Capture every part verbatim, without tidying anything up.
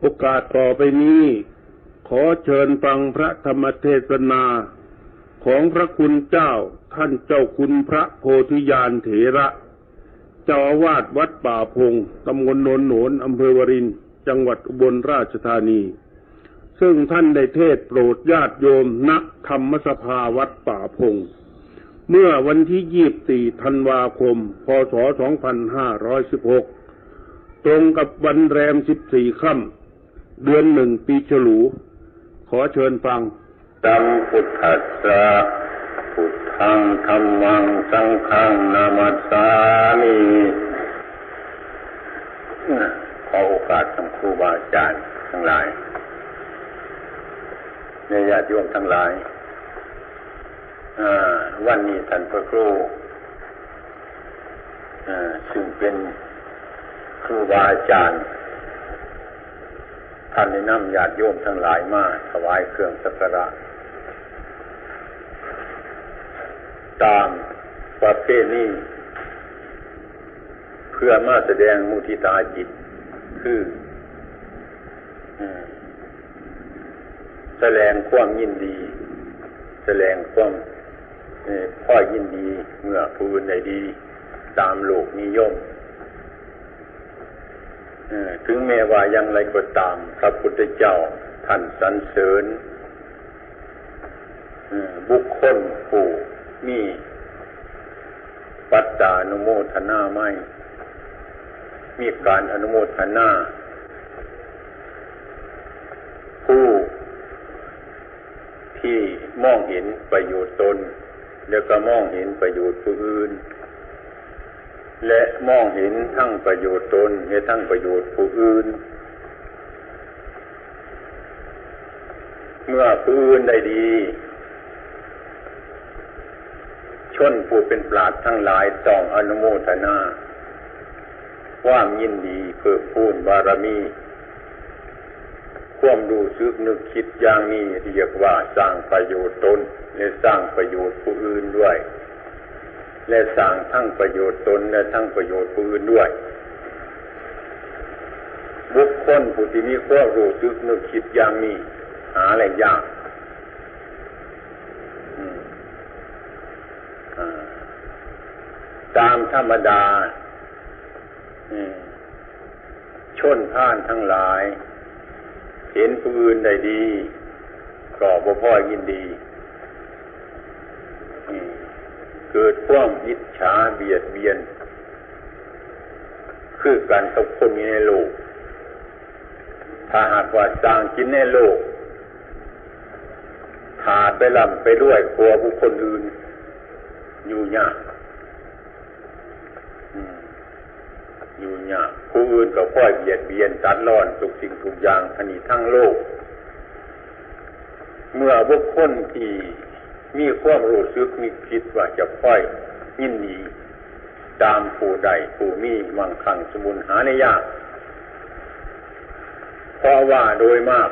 โอกาสต่อไปนี้ ขอเชิญฟังพระธรรมเทศนา ของพระคุณเจ้า ท่านเจ้าคุณพระโพธิญาณเถระ เจ้าอาวาสวัดป่าพง ตำบลโนนโหนน อำเภอวาริน จังหวัดอุบลราชธานี ซึ่งท่านได้เทศน์โปรดญาติโยม ณ ธรรมสภาวัดป่าพง เมื่อวันที่ ยี่สิบสี่ ธันวาคม พ.ศ. สองพันห้าร้อยสิบหก ตรงกับวันแรม สิบสี่ ค่ำ เดือนหนึ่ง ปีฉลู ขอเชิญฟัง Sambuddhassa. Buddhaṃ dhammaṃ saṅghaṃ namassāmi. ขอโอกาสท่านครูบาอาจารย์ทั้งหลาย และญาติโยมทั้งหลาย อ่า วันนี้ท่านพระครู อ่า ซึ่งเป็นครูบาอาจารย์ ท่านได้นำญาติโยมทั้งหลายมาถวายเครื่องสักการะ ตามประเพณี เพื่อมาแสดงมุทิตาจิต คือ อืม แสดงความยินดี แสดงความ เอ่อ พอยินดีเมื่อผู้อื่นได้ดี ตามโลกนิยม เอ่อ ถึงแม้ว่าอย่างไรก็ตาม พระพุทธเจ้าท่านสรรเสริญ เอ่อ บุคคลผู้มีปัตตานุโมทนาไมตรี มีการอนุโมทนา ผู้ที่มองเห็นประโยชน์ตน แล้วก็มองเห็นประโยชน์ผู้อื่น และมองเห็นทั้งประโยชน์ตนและทั้งประโยชน์ผู้อื่น เมื่อผู้อื่นได้ดี ชนผู้เป็นปราชญ์ทั้งหลายต้องอนุโมทนา ความยินดีเพิ่มพูนบารมี ความรู้สึกนึกคิดอย่างนี้เรียกว่าสร้างประโยชน์ตน และสร้างประโยชน์ผู้อื่นด้วย และสร้างทั้งประโยชน์ตนและทั้งประโยชน์ผู้อื่นด้วย บุคคลผู้ที่มีความรู้สึกนึกคิดอย่างนี้ หาได้ยาก อืม อ่า ตามธรรมดา อืม ชนพาลทั้งหลาย เห็นผู้อื่นได้ดี ก็บ่พอยินดี อืม เกิดความอิจฉาเบียดเบียน คือกันกับคนอยู่ในโลก ถ้าหากว่าสร้างกินในโลก ถ้าไปร่ำไปรวยกว่าบุคคลอื่น อยู่ยาก อืม อยู่ยาก ผู้อื่นก็คอยเบียดเบียนตัดรอนทุกสิ่งทุกอย่าง อันนี้ทั้งโลก เมื่อบุคคลที่มีความรู้สึกนึกคิดว่าจะคอยยินดีตามผู้ใดผู้มีมั่งคั่งสมบูรณ์หาได้ยาก เพราะว่าโดยมาก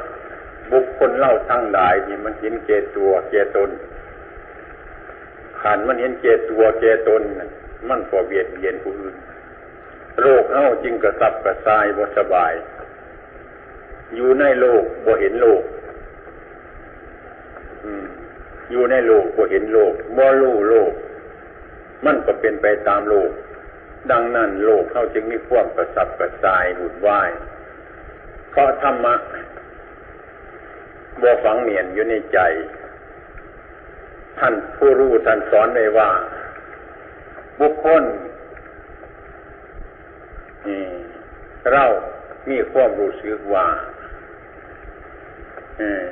บุคคลเฮาทั้งหลายนี่มันเห็นแก่ตัวแก่ตน คันมันเห็นแก่ตัวแก่ตนน่ะ มันก็เบียดเบียนผู้อื่น โลกเฮาจึงกระสับกระส่ายบ่สบาย อยู่ในโลกบ่เห็นโลก อืม อยู่ในโลกบ่เห็นโลก บ่รู้โลก มันก็เป็นไปตามโลก ดังนั้นโลกเฮาจึงมีความกระสับกระส่ายวุ่นวาย เพราะธรรมะบ่ฝังแน่นอยู่ในใจ ท่านผู้รู้ท่านสอนไว้ว่า บุคคล อืม เฮามีความรู้สึกว่า อืม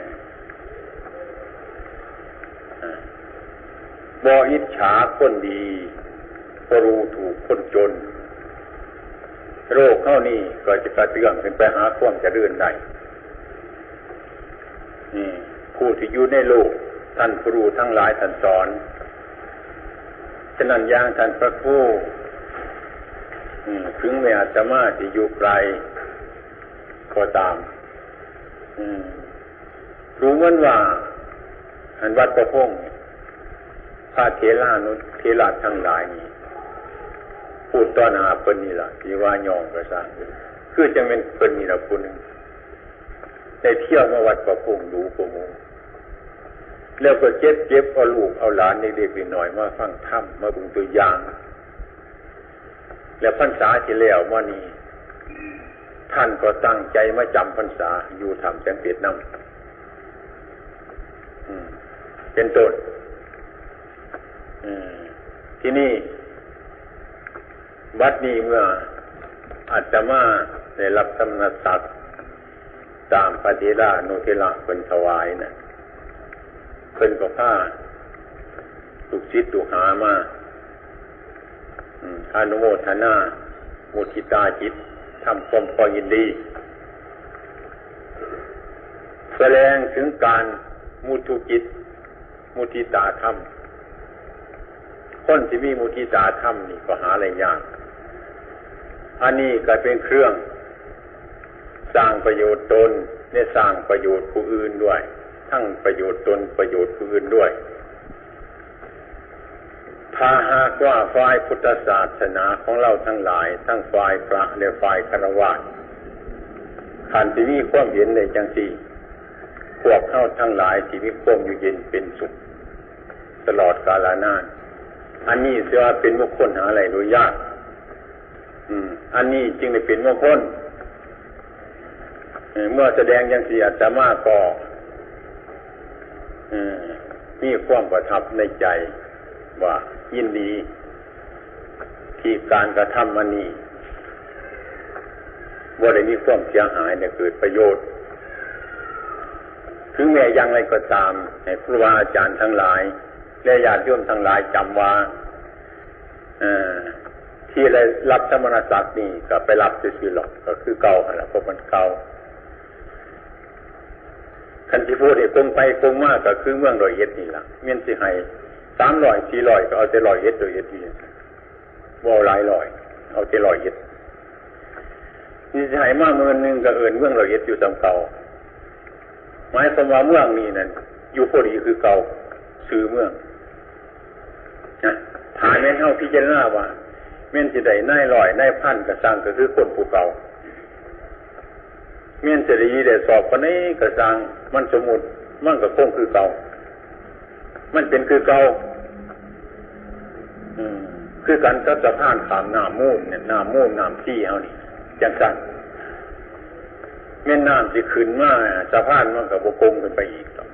อ่า บ่อิจฉาคนดี บ่ดูถูกคนจน โลกเฮานี่ก็จะกระเตื้องขึ้นไปหาความเจริญได้ อืม ผู้ที่อยู่ในโลก ท่านผู้รู้ทั้งหลายท่านสอน ฉะนั้นอย่างท่านพระครู อืม ถึงแม้อาตมาจะอยู่ไกลก็ตาม อืม รู้เหมือนว่า อันวัดประพงษ์ พระเถรานุเถระทั้งหลายนี่ พูดต่อหน้าเพิ่นนี่ล่ะ ที่ว่าย่องก็ซ่าง คือจั่งแม่นเพิ่นนี่ล่ะผู้หนึ่ง ไปเที่ยวมาวัดป่าโป่งดูกว่าหมู่ แล้วก็เก็บเก็บเอาลูกเอาหลานเล็กๆน้อยๆมาฟังธรรม มาเบิ่งตัวอย่าง แล้วพรรษาที่แล้วมานี่ ท่านก็ตั้งใจมาจำพรรษาอยู่ถ้ำแสงเพชรนำ อืม เป็นต้น อืม ที่นี่ บัดนี้เมื่ออาตมาได้รับสมณศักดิ์ตามพระเถรานุเถระเพิ่นถวายน่ะ เพิ่นก็พาลูกศิษย์ลูกหามา อืม อนุโมทนา มุทิตาจิต ทำความพอยินดี แสดงถึงการมุทุจิต มุทิตาธรรม คนที่มีมุทิตาธรรมนี่ก็หาได้ยาก อันนี้ก็เป็นเครื่องสร้างประโยชน์ตน และสร้างประโยชน์ผู้อื่นด้วย ทั้งประโยชน์ตนประโยชน์ผู้อื่นด้วย ถ้าหากว่าฝ่ายพุทธศาสนาของเราทั้งหลาย ทั้งฝ่ายพระและฝ่ายฆราวาส ท่านที่มีความเห็นในจังซี่ พวกเฮาทั้งหลายที่มีความอยู่เย็นเป็นสุข ตลอดกาลนาน อันนี้เสียว่าเป็นมงคลหาอะไรโดยยาก อืม อันนี้จึงได้เป็นมงคล เอ่อ เมื่อแสดงจังซี่อาตมาก็ เอ่อ มีความประทับในใจว่ายินดี ที่การกระทำอันนี้บ่ได้มีความเสียหายและเกิดประโยชน์ ถึงแม้อย่างไรก็ตาม ให้ครูบาอาจารย์ทั้งหลาย และญาติโยมทั้งหลายจำว่า เอ่อ ที่ได้รับสมณศักดิ์นี่ก็ไปรับซื่อๆหรอก ก็คือเก่าหั่นล่ะ เพราะมันเก่า คันสิพูดให้ตรงไปตรงมาก็คือเมืองร้อยเอ็ดนี่ล่ะ แม่นสิให้สามร้อย สี่ร้อย ก็เอาแต่ร้อยเอ็ด ร้อยเอ็ดนี่ บ่เอาหลายร้อย เอาแต่ร้อยเอ็ด นี่สิให้มาหมื่นหนึ่งก็เอิ้นเมืองร้อยเอ็ดอยู่ส่ำเก่า หมายความว่าเมืองนี้นั่นอยู่พอดีคือเก่า ซื่อเมือง นะ ถ้าแม่นเฮาพิจารณาว่า แม่นสิได้นายร้อยนายพันก็ซ่างก็คือคนผู้เก่า แม่นสิได้ดีได้สอบปานใดก็ซ่าง มันสมมุติ มันก็คงคือเก่า มันเป็นคือเก่า อืม คือกันกับสะพานข้ามน้ำมูลเนี่ย น้ำมูลน้ำชีเฮานี่ จังซั่น แม่นน้ำสิขึ้นมา สะพานมันก็บ่โกงขึ้นไปอีกดอก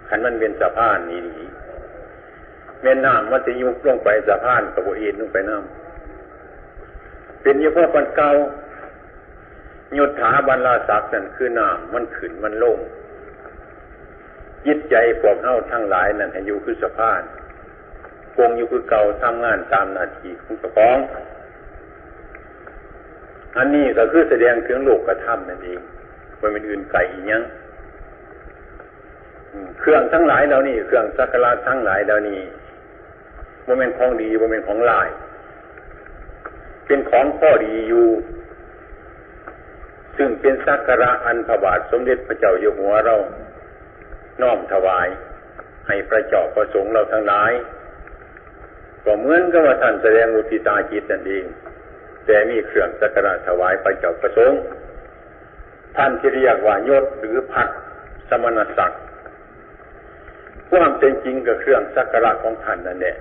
คันมันเป็นสะพานอีหลี แม่นน้ำมันสิยุบลงไป สะพานก็บ่เอนลงไปนำ เป็นอยู่พอปานเก่า ยศถาบรรดาศักดิ์นั่นคือน้ำมันขึ้นมันลง จิตใจพวกเฮาทั้งหลายนั่นให้อยู่คือสะพาน คงอยู่คือเก่า ทำงานตามหน้าที่ของเจ้าของ อันนี้ก็คือแสดงถึงโลกธรรมนั่นเอง บ่แม่นอื่นไกลอีหยัง อืม เครื่องทั้งหลายเหล่านี้ เครื่องสักการะทั้งหลายเหล่านี้ บ่แม่นของดี บ่แม่นของร้าย เป็นของพอดีอยู่ ซึ่งเป็นสักการะอันพระบาทสมเด็จพระเจ้าอยู่หัวเราน้อมถวายให้พระเจ้าพระสงฆ์เราทั้งหลาย ก็เหมือนกับว่าท่านแสดงมุทิตาจิตนั่นเอง แต่มีเครื่องสักการะถวายพระเจ้าพระสงฆ์ ท่านที่เรียกว่ายศหรือพัดสมณศักดิ์ ความเป็นจริงก็เครื่องสักการะของท่านนั่นแหละ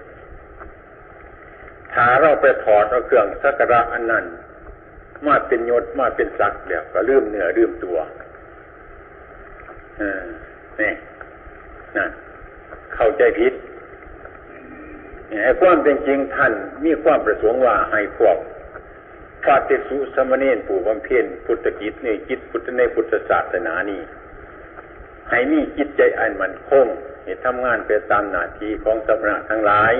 ถ้าเราไปถอดเอาเครื่องสักการะอันนั้น มาเป็นยศมาเป็นศักดิ์แล้วก็ลืมเนื้อลืมตัว เออ นี่ นั่น เข้าใจผิด ไอ้ความเป็นจริงท่านมีความประสงค์ว่าให้พวกพระภิกษุสามเณรผู้บำเพ็ญพุทธกิจในจิตพุทธ ในพุทธศาสนานี้ ให้มีจิตใจอันมั่นคง ให้ทำงานไปตามหน้าที่ของสมณะทั้งหลาย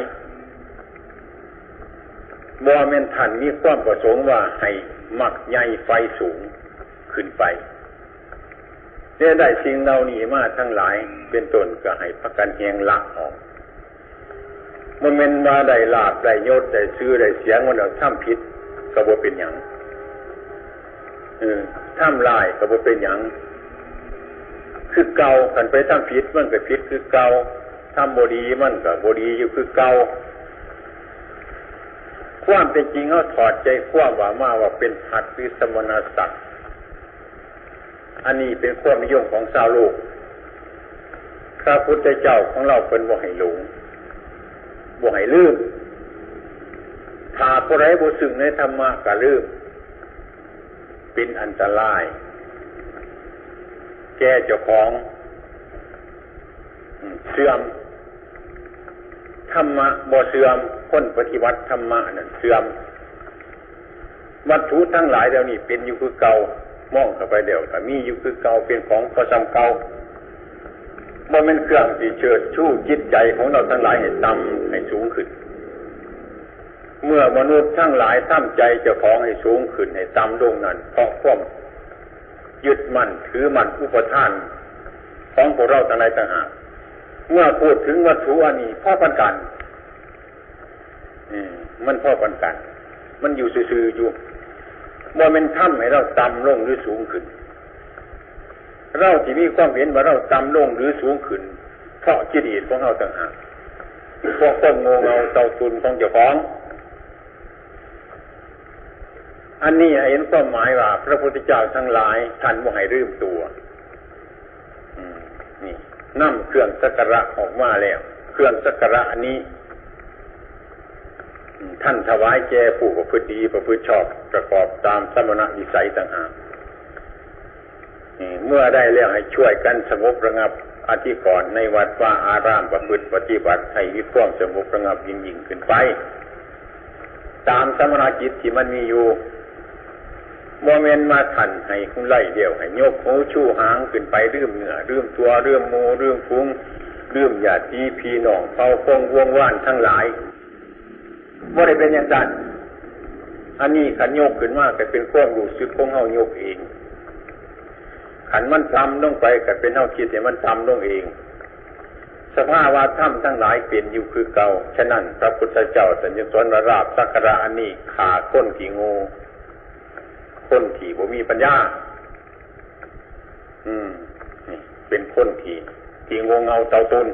บ่แม่นท่านมีความประสงค์ว่าให้มักใหญ่ไฟสูงขึ้นไป แต่ได้สิ่งเหล่านี้มาทั้งหลาย เป็นต้นก็ให้พากันแหงละออก บ่แม่นว่าได้ลาภได้ยศได้ชื่อได้เสียงมาแล้วทำผิดก็บ่เป็นหยัง เออ ทำร้ายก็บ่เป็นหยัง คือเก่า คันไปทำผิดมันก็ผิดคือเก่า ทำบ่ดีมันก็บ่ดีอยู่คือเก่า ความเป็นจริงเฮาถอดใจความว่ามาว่าเป็นพัดหรือสมณศักดิ์ อันนี้เป็นความนิยมของชาวโลก พระพุทธเจ้าของเราเพิ่นบ่ให้หลง บ่ให้ลืม ถ้าผู้ใดบ่ซึ่งในธรรมะก็ลืม เป็นอันตราย แก่เจ้าของ อืม เสื่อม ธรรมะบ่เสื่อม คนปฏิบัติธรรมะนั่นเสื่อม วัตถุทั้งหลายเหล่านี้เป็นอยู่คือเก่า มองเข้าไปแล้วก็มีอยู่คือเก่า เป็นของก็ส่ำเก่า บ่แม่นเครื่องที่เชิดชูจิตใจของเราทั้งหลายให้ต่ำให้สูงขึ้น เมื่อมนุษย์ทั้งหลายทำใจเจ้าของให้สูงขึ้นให้ต่ำลงนั้น เพราะความยึดมั่นถือมั่นอุปทานของพวกเราทั้งหลายต่างหาก เมื่อพูดถึงวัตถุอันนี้พอปานกัน อืม มันพอปานกัน มันอยู่ซื่อๆอยู่ บ่แม่นทำให้เราต่ำลงหรือสูงขึ้น เราที่มีความเห็นว่าเราต่ำลงหรือสูงขึ้น เพราะกิเลสของเราต่างหาก เพราะความโง่เง่าเต้าตุนของเจ้าของ อันนี้ให้เห็นความหมายว่าพระพุทธเจ้าทั้งหลายท่านบ่ให้ลืมตัว อืม นี่นำเครื่องสักการะออกมาแล้ว เครื่องสักการะอันนี้ อืม ท่านถวายแก่ผู้ประพฤติดีประพฤติชอบประกอบตามสมณวิสัยต่างหาก นี่เมื่อได้แล้วให้ช่วยกันสงบระงับอธิกรณ์ในวัดวาอารามประพฤติปฏิบัติให้มีความสงบระงับยิ่งๆขึ้นไป ตามสมณกิจที่มันมีอยู่ บ่แม่นมาท่านให้คุณไล่เดียวให้ยกหูชูหางขึ้นไปลืมเนื้อลืมตัวลืมหมู่ลืมฝูงลืมญาติพี่น้องเผ่าพงวงศ์วานทั้งหลาย บ่ได้เป็นอย่างนั้น อันนี้คันยกขึ้นมาก็เป็นความรู้สึกของเฮายกเอง คันมันต่ำลงไปก็เป็นเฮาคิดให้มันต่ำลงเอง สภาวะธรรมทั้งหลายเป็นอยู่คือเก่า ฉะนั้นพระพุทธเจ้าท่านจึงสอนว่าลาภสักการะอันนี้ฆ่าคนขี้โง่ คนที่บ่มีปัญญา อืม นี่เป็นคนที่ ที่โง่เง่าเต้าตุน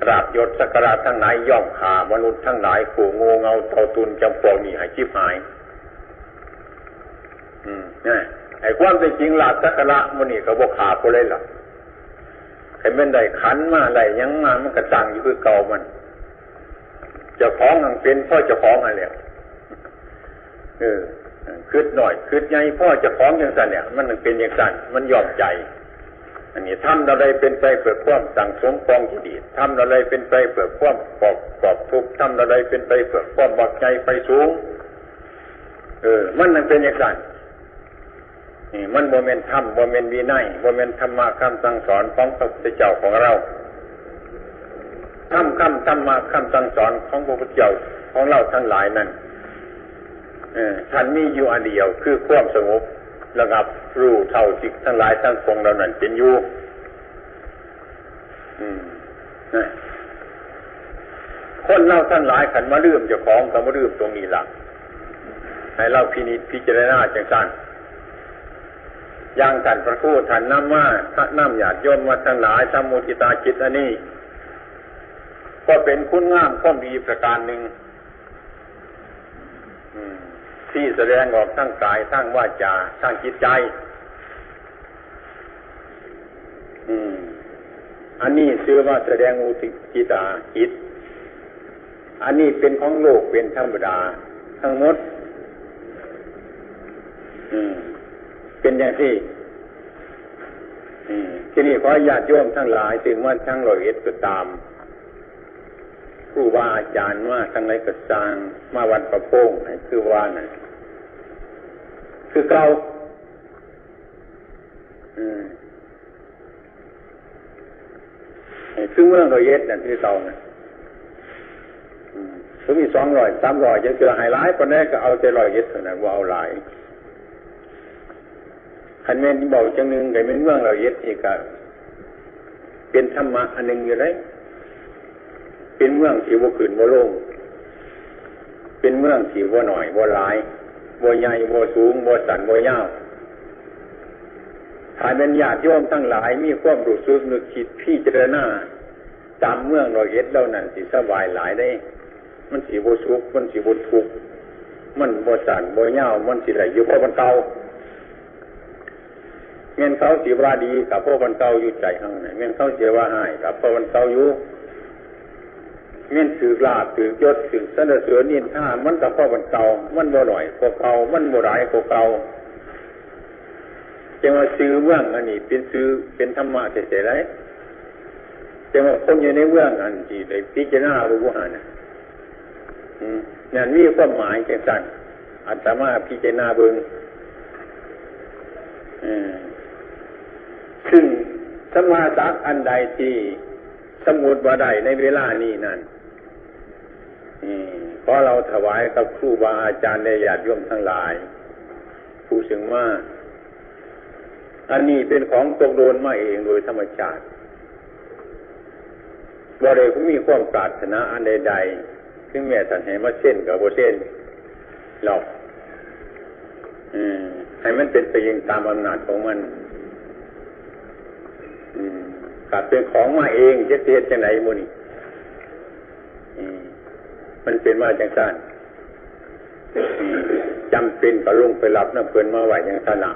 ลาภยศสักการะทั้งหลายย่อมฆ่ามนุษย์ทั้งหลายผู้โง่เง่าเต้าตุนจำพวกนี้ให้ชิบหาย อืม นี่ ไอ้ความเป็นจริงลาภสักการะหมู่นี้ก็บ่ฆ่าผู้ใดล่ะ ให้มันได้ขันมาได้หยังมามันก็ตั้งอยู่คือเก่ามัน เจ้าของหั้นเป็นเพราะเจ้าของหั้นแหละ เออ คิดน้อยคิดใหญ่เพราะเจ้าของจังซั่นเนี่ย มันเป็นจังซั่น มันยอมใจ อันนี้ทำเราได้เป็นไปเพื่อความสั่งสมกองกิเลส ทำเราได้เป็นไปเพื่อความกอบ กอบทุกข์ ทำเราได้เป็นไปเพื่อความบักใหญ่ไปสูง เออ มันนั่นเป็นจังซั่น นี่มันบ่แม่นธรรม บ่แม่นวินัย บ่แม่นธรรมะคำสั่งสอนของพระพุทธเจ้าของเรา ธรรมคำ ธรรมะคำสั่งสอนของพระพุทธเจ้าของเราทั้งหลายนั้น เออ ท่านมีอยู่อันเดียว คือความสงบระงับรู้เท่าสิ่งทั้งหลายทั้งปวงเหล่านั้นเป็นอยู่ อืม นะ คนเราทั้งหลายคันมาลืมเจ้าของก็มาลืมตรงนี้ล่ะ ให้เราพินิจพิจารณาจังซั่น อย่างท่านพระครูท่านนำมา นำญาติโยมมาทั้งหลายทำมุทิตาจิตอันนี้ ก็เป็นคุณงามความดีประการหนึ่ง อืม ที่แสดงออกทางกาย ทางวาจา ทางจิตใจ อืม อันนี้ชื่อว่าแสดงมุทิตาจิต อันนี้เป็นของโลก เป็นธรรมดาทั้งหมด อืม เป็นอย่างที่ อืม ทีนี้ขอญาติโยมทั้งหลาย ถึงว่าทั้งร้อยเอ็ดก็ตาม ครูบาอาจารย์มาทางไหนก็สร้าง มาวัดประโพงให้คือว่าน่ะ คือเก่า อืม ให้คือเมืองร้อยเอ็ดนั่นคือเก่าน่ะ อืม คือมีสองร้อย สามร้อย จังซี่ล่ะ ให้หลายปานใดก็เอาแต่ร้อยเอ็ดเท่านั้น บ่เอาหลาย คันแม่นเว้าจังหนึ่งก็แม่นเมืองร้อยเอ็ดนี่ก็เป็นธรรมะอันหนึ่งอยู่เด้ เป็นเมืองที่บ่ขึ้นบ่ลง เป็นเมืองที่บ่น้อยบ่หลาย บ่ใหญ่บ่สูง บ่สั้นบ่ยาว ถ้าแม่นญาติโยมทั้งหลายมีความรู้สึกนึกคิดพิจารณาตามเมืองร้อยเอ็ดเหล่านั้นสิสบายหลายเด้ มันสิบ่สุข มันสิบ่ทุกข์ มันบ่สั้นบ่ยาว มันสิได้อยู่พอมันเก่า แม่นเขาสิว่าดีก็เพราะมันเก่าอยู่ใจเฮานะ แม่นเขาสิว่าฮ้ายก็เพราะมันเก่าอยู่ แม่นถืกลาภถืกยศถืกสรรเสริญนินทา มันก็เพราะมันเก่า มันบ่น้อยกว่าเก่า มันบ่หลายกว่าเก่า จั่งว่าชื่อเมืองอันนี้เป็นชื่อเป็นธรรมะแท้ๆ เลย จั่งว่าคนอยู่ในเมืองอันที่ได้พิจารณาบ่ บ่หันน่ะ อืม นั่นมีความหมายจั่งซั่น อาตมาพิจารณาเบิ่ง อืม ซึ่งสัมมาสักอันใดที่สมมุติว่าได้ในเวลานี้นั่น อืม ขอเราถวายกับครูบาอาจารย์และญาติโยมทั้งหลาย ผู้ซึ่งมา อันนี้เป็นของตกหล่นมาเองโดยธรรมชาติ บ่ได้มีความปรารถนาอันใดๆ ถึงแม้ท่านให้มาเซ็นก็บ่เซ็นหรอก อืม ให้มันเป็นไปเองตามอำนาจของมัน อืม ก็เป็นของมาเอง จะเฮ็ดจั่งใด๋หมู่นี้ อืม มันเป็นมาจั่งซั่น อืม จำเป็นก็ลงไปรับนำเพิ่นมาไว้จั่งซั่นน่ะ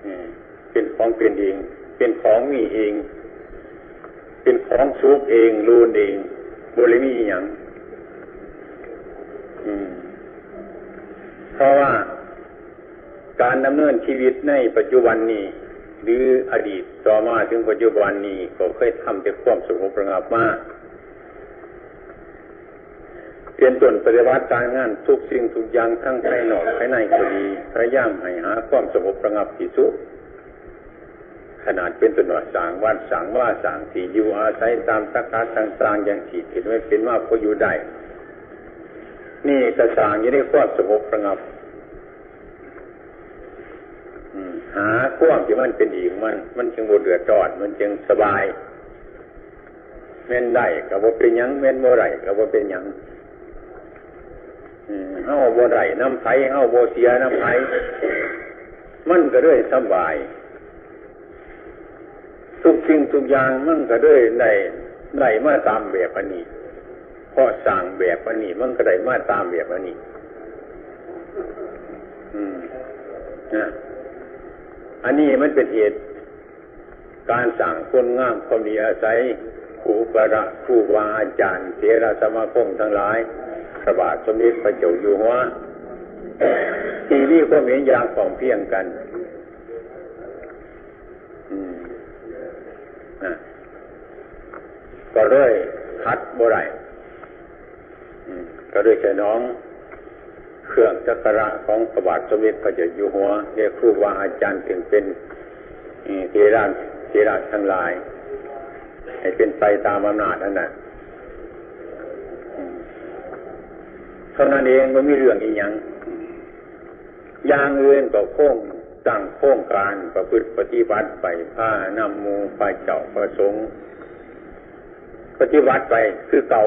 อืม เป็นของเป็นเอง เป็นของมีเอง เป็นของสุกเอง โลนเอง บ่ได้มีอิหยัง อืม เพราะว่าการดำเนินชีวิตในปัจจุบันนี้ หรืออดีตต่อมาถึงปัจจุบันนี้ ก็เคยทำแต่ความสงบระงับมา เป็นต้นปฏิบัติการงานทุกสิ่งทุกอย่างทั้งภายนอกภายในก็ดี พยายามให้หาความสงบระงับที่สุด ขนาดเป็นต้นว่าสร้างวัดสร้างวาสร้างที่อยู่อาศัยตามตะกาต่างๆ อย่างที่เห็นไว้เป็นมาพออยู่ได้ นี่ก็สร้างอยู่ในความสงบระงับ อืม หาความที่มันเป็นเองมัน มันจึงบ่เดือดร้อน มันจึงสบาย แม่นได้ก็บ่เป็นหยัง แม่นบ่ได้ก็บ่เป็นหยัง อืม เฮาบ่ได้นำไผ เฮาบ่เสียนำไผ มันก็เลยสบาย ทุกสิ่งทุกอย่างมันก็เลยได้ ได้มาตามแบบอันนี้ เพราะสร้างแบบอันนี้ มันก็ได้มาตามแบบอันนี้ อืม นะ อันนี้มันเป็นเหตุ การสร้างคุณงามความดีอาศัยครูอุปชา ครูบาอาจารย์ เถรสมาคมทั้งหลาย พระบาทสมเด็จพระเจ้าอยู่หัว ที่มีความเห็นอย่างพร้อมเพรียงกัน อืม นะ ก็เลยขัดบ่ได้ อืม ก็เลยสนองเครื่องสักการะของพระบาทสมเด็จพระเจ้าอยู่หัว และครูบาอาจารย์ซึ่งเป็น อืม เถระ เถระทั้งหลาย ให้เป็นไปตามอำนาจนั่นน่ะ อืม เท่านั้นเอง บ่มีเรื่องอีหยัง อย่างอื่นก็คงตั้งโครงการประพฤติปฏิบัติไป พานำหมู่พระเจ้าพระสงฆ์ ปฏิบัติไปคือเก่า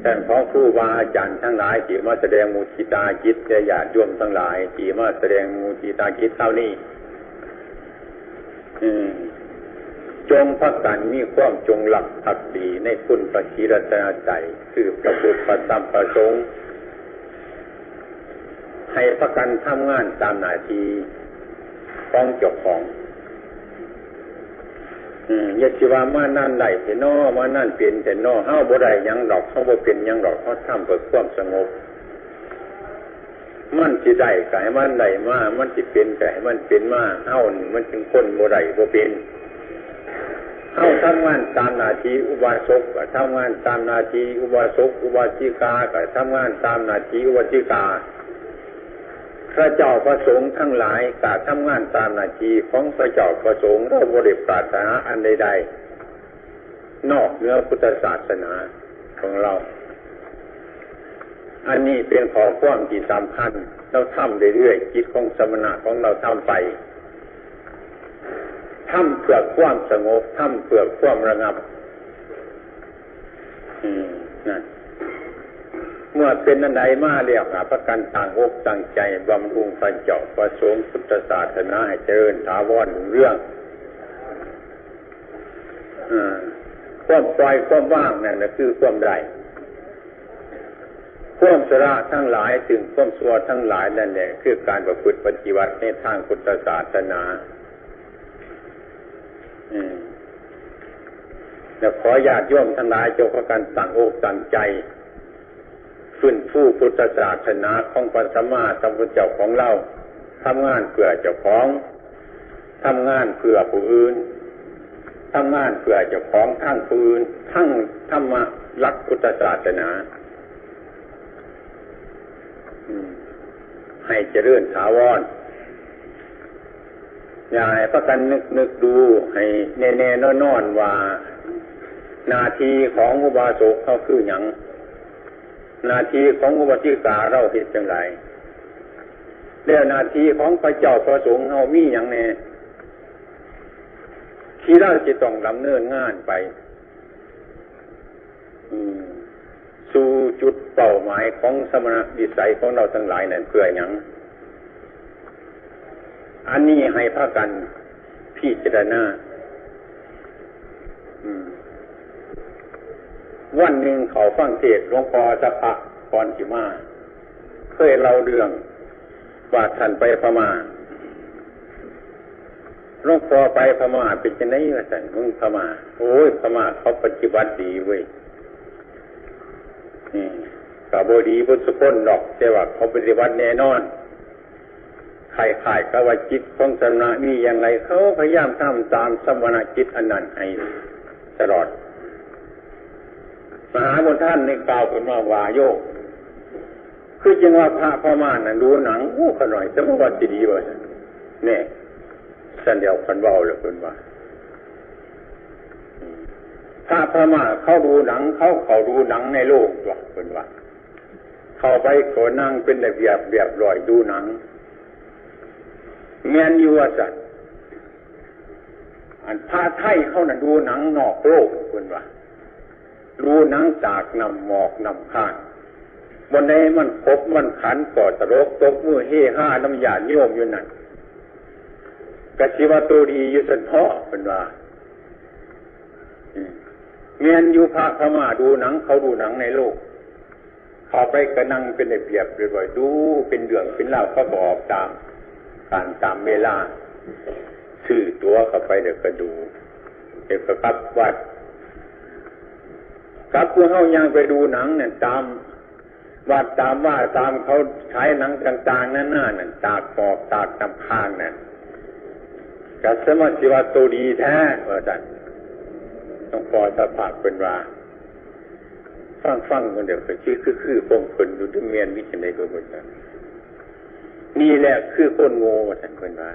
แต่ของครูบาอาจารย์ทั้งหลายที่มาแสดงมุทิตาจิต และญาติโยมทั้งหลายที่มาแสดงมุทิตาจิตเท่านี้ อืม จงพากันมีความจงรักภักดีในคุณพระศรีรัตนตรัย คือพระพุทธ พระธรรม พระสงฆ์ ให้พากันทำงานตามหน้าที่ของเจ้าของ อืม อย่าสิว่ามานั่นได้แท้น้อ มานั่นเป็นแท้น้อ เฮาบ่ได้หยังดอก เฮาบ่เป็นหยังดอก เฮาทำเพื่อความสงบ มันสิได้ก็ให้มันได้มา มันสิเป็นก็ให้มันเป็นมา เฮานี่มันเป็นคนบ่ได้บ่เป็น เฮาทำงานตามหน้าที่ อุบาสกก็ทำงานตามหน้าที่ อุบาสก อุบาสิกาก็ทำงานตามหน้าที่ อุบาสิกา พระเจ้าพระสงฆ์ทั้งหลายก็ทำงานตามหน้าที่ของพระเจ้าพระสงฆ์ เราบ่ได้ปรารถนาอันใดๆ นอกเหนือพุทธศาสนาของเรา อันนี้เป็นข้อความที่สำคัญ เราทำเรื่อยๆ จิตของสมณะของเราทำไป ทำเพื่อความสงบ ทำเพื่อความระงับ อืม นั่น เมื่อเป็นอันใดมาแล้ว หาพากันตั้งอกตั้งใจบำรุงพระเจ้าพระสงฆ์พุทธศาสนาให้เจริญถาวรรุ่งเรือง อ่า ความปล่อยความว่างนั่นน่ะคือความได้ ความสละทั้งหลาย ซึ่งความชั่วทั้งหลายนั่นแหละ คือการประพฤติปฏิบัติในทางพุทธศาสนา อืม แล้วขอญาติโยมทั้งหลายจงพากันตั้งอกตั้งใจ ฟื้นฟูพุทธศาสนาของพระสัมมาสัมพุทธเจ้าของเรา ทำงานเพื่อเจ้าของ ทำงานเพื่อผู้อื่น ทำงานเพื่อเจ้าของทั้งผู้อื่น ทั้งธรรมะหลักพุทธศาสนา อืม ให้เจริญถาวร อย่าให้พากันนึกนึกดูให้แน่ๆนอนๆว่า หน้าที่ของอุบาสกเขาคือหยัง หน้าที่ของอุบาสิกาเราเฮ็ดจั่งใด แล้วหน้าที่ของพระเจ้าพระสงฆ์เฮามีหยังแน่ ที่เราจะต้องดำเนินงานไป อืม สู่จุดเป้าหมายของสมณวิสัยของเราทั้งหลายนั่นเพื่อหยัง อันนี้ให้พากันพิจารณา อืม วันหนึ่งเขาฟังเทศน์หลวงพ่อสัพพะก่อนสิมา เคยเล่าเรื่องว่าท่านไปพม่า หลวงพ่อไปพม่าเป็นจังได๋ ว่าซั่น เมืองพม่า โอ้ย พม่าเขาปฏิบัติดีเว้ย อืม ก็บ่ดีเบิดซุคนดอก แต่ว่าเขาปฏิบัติแน่นอน คล้ายๆกับว่าจิตของสมณะมีอย่างไร เขาพยายามทำตามสมณะจิตอันนั้นให้ตลอด มหาบุญท่านนี่กล่าวขึ้นมาว่า โยม คือจังว่าพระพม่าน่ะดูหนัง โอ้ ขะน้อย แต่ว่าสิดีว่าซั่น แน่ ซั่นเดียวกันเว้าแล้วเพิ่นว่า พระพม่าเขาดูหนัง เขาเข้าดูหนังในโรงตั๊ว เพิ่นว่า เข้าไปก็นั่งเป็นระเบียบเรียบร้อยดูหนัง แม่นอยู่ว่าซั่น อันพระไทยเขาน่ะดูหนังนอกโลก เพิ่นว่า ดูหนังสากน้ำหมอกน้ำค้าง บ่อนใดมันขบมันขันก็ตลกตบมือเฮฮานำญาติโยมอยู่นั่น ก็สิว่าโตดีอยู่ซั่นเถาะ เพิ่นว่า อืม แม่นอยู่ พระพม่าดูหนัง เขาดูหนังในโลก เข้าไปก็นั่งเป็นระเบียบเรียบร้อย ดูเป็นเรื่องเป็นราว เขาก็ออกตามกาลตามเวลา ซื้อตั๋วเข้าไปแล้วก็ดู แล้วก็กลับวัด กลับ พวกเฮาย่างไปดูหนังนั่นตามวัดตามวา ตามเขาฉายหนังต่างๆนานานั่น ตากหมอกตากน้ำค้างนั่น ก็สามารถสิว่าโตดีแท้ ว่าซั่น หลวงพ่อสัพพะเพิ่นว่า ฟังๆ เพิ่นเดี๋ยวก็คือ คือ คือพวกเพิ่นอยู่ แม่นมีจังใด๋ก็บ่จัก นี่แหละคือคนโง่ ว่าซั่นเพิ่นว่า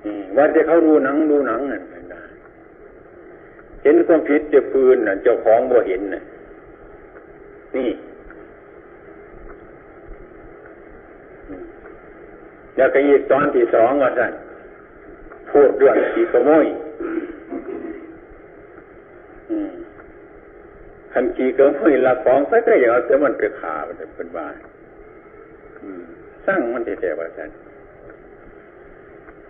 อืม ว่าแต่เขาดูหนัง ดูหนังนั่น เพิ่นว่า เห็นความผิดแต่ผู้อื่นน่ะ เจ้าของบ่เห็นน่ะ นี่ อืม แล้วก็อีกตอนที่สอง ว่าซั่น พูดเรื่องขี้ขโมย อืม คันขี้ขโมยลักของ ไผก็อยากเอาแต่มันไปฆ่า ว่าซั่นเพิ่นว่า อืม ซังมันแท้ๆ ว่าซั่น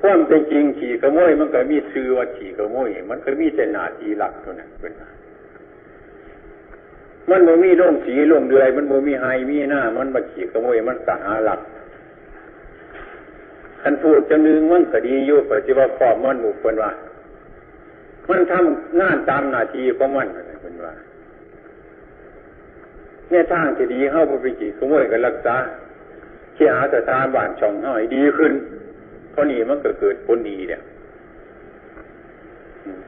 ความเป็นจริงขี้ขโมยมันก็มีชื่อว่าขี้ขโมย มันก็มีแต่หน้าที่ลักเท่านั้น เพิ่นว่า มันบ่มีโรงสีโรงเดือย มันบ่มีไฮ่มีนา มันมาขี้ขโมย มันก็หาลัก คันพูดจั่งหนึ่งมันก็ดีอยู่ ปฏิบัติพร้อมมันหมู่ เพิ่นว่า มันทำงานตามหน้าที่ของมัน เพิ่นว่า ในทางที่ดี เฮาบ่ไปขี้ขโมย ก็รักษาเคหสถานบ้านช่องเฮาให้ดีขึ้น เท่านี้มันก็เกิดผลดีแล้ว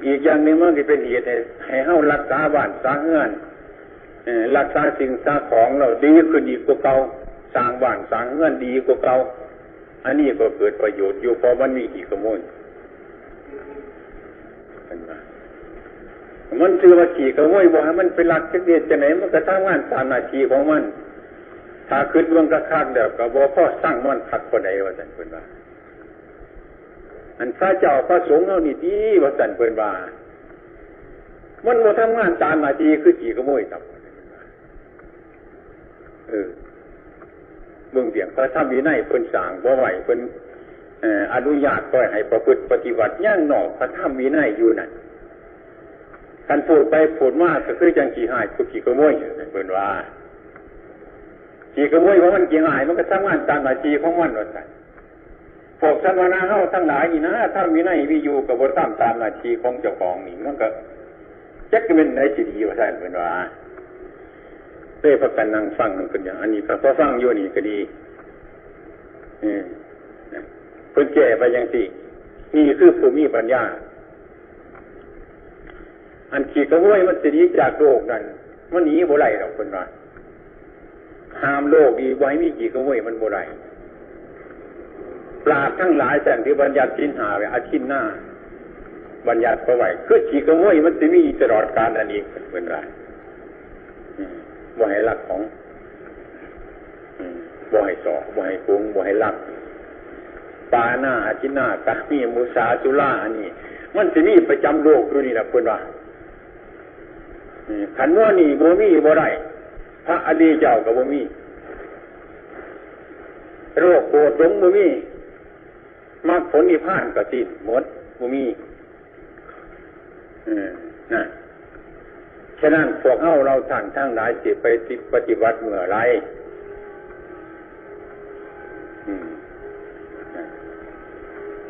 อีกอย่างหนึ่งมันก็เป็นเหตุให้ ให้เฮารักษาบ้านรักษาเฮือน เอ่อ รักษาสิ่งรักษาของเราดีขึ้นอีกกว่าเก่า สร้างบ้านสร้างเฮือนดีกว่าเก่า อันนี้ก็เกิดประโยชน์อยู่ เพราะมันมีขี้ขโมย เห็นบ่ มันชื่อว่าขี้ขโมย บ่ให้มันไปลักจักเม็ดจังใด๋ มันก็ทำงานตามหน้าที่ของมัน ถ้าคิดเบิ่งคักๆแล้วก็บ่พอซังมันคักปานใด๋ ว่าซั่นเพิ่นว่า อันพระเจ้าพระสงฆ์เฮานี่ติ ว่าซั่นเพิ่นว่า มันบ่ทำงานตามหน้าที่ คือขี้ขโมยครับ เออ เบิ่งเพียงพระธรรมวินัยเพิ่นสร้างบ่ไว้ เพิ่น เอ่อ อนุญาตบ่ให้ประพฤติปฏิบัติ ยังนอกพระธรรมวินัยอยู่นั่น คันพูดไปพูดมาก็คือจั่งขี้ฮ้าย คือขี้ขโมย เพิ่นว่า ขี้ขโมยของมันขี้อ้าย มันก็ทำงานตามหน้าที่ของมันว่าซั่น พวกสมณะเฮาทั้งหลายนี่นะ ทำวินัยมีอยู่ก็บ่ทำตามหน้าที่ของเจ้าของนี่ มันก็จักสิเป็นไดสิดีว่าซั่น เพิ่นว่า เลยพากันนั่งฟังนำเพิ่นอย่าง อันนี้ก็พอฟังอยู่นี่ก็ดี อืม เพิ่นแก้ไปจั่งซี้ นี่คือผู้มีปัญญา อันขี้ขโมยมันสิหนีจากโลกนั่น มันหนีบ่ได้ดอกเพิ่นว่า ห้ามโลกนี้บ่ให้มีขี้ขโมยมันบ่ได้ ปราชญ์ทั้งหลายท่านที่บัญญัติศีลห้าไว้ อทินนาบัญญัติเอาไว้ คือขี้ขโมยมันสิมีตลอดกาลอันนี้เพิ่นว่า อืม บ่ให้ลักของ อืม บ่ให้สอ บ่ให้โกง บ่ให้ลัก ปาณาอาทินนา กามีมุสาสุรา อันนี้ มันสิมีประจำโลกอยู่นี่ล่ะเพิ่นว่า อืม คันว่านี่บ่มีบ่ได้ พระอริยเจ้าก็บ่มี โรคโกรธหลงบ่มี มรรคผลนิพพานก็สิ้นหมด บ่มี เออ นะ ฉะนั้นพวกเฮาเราท่านทั้งหลายสิไปปฏิบัติเมื่อไร อืม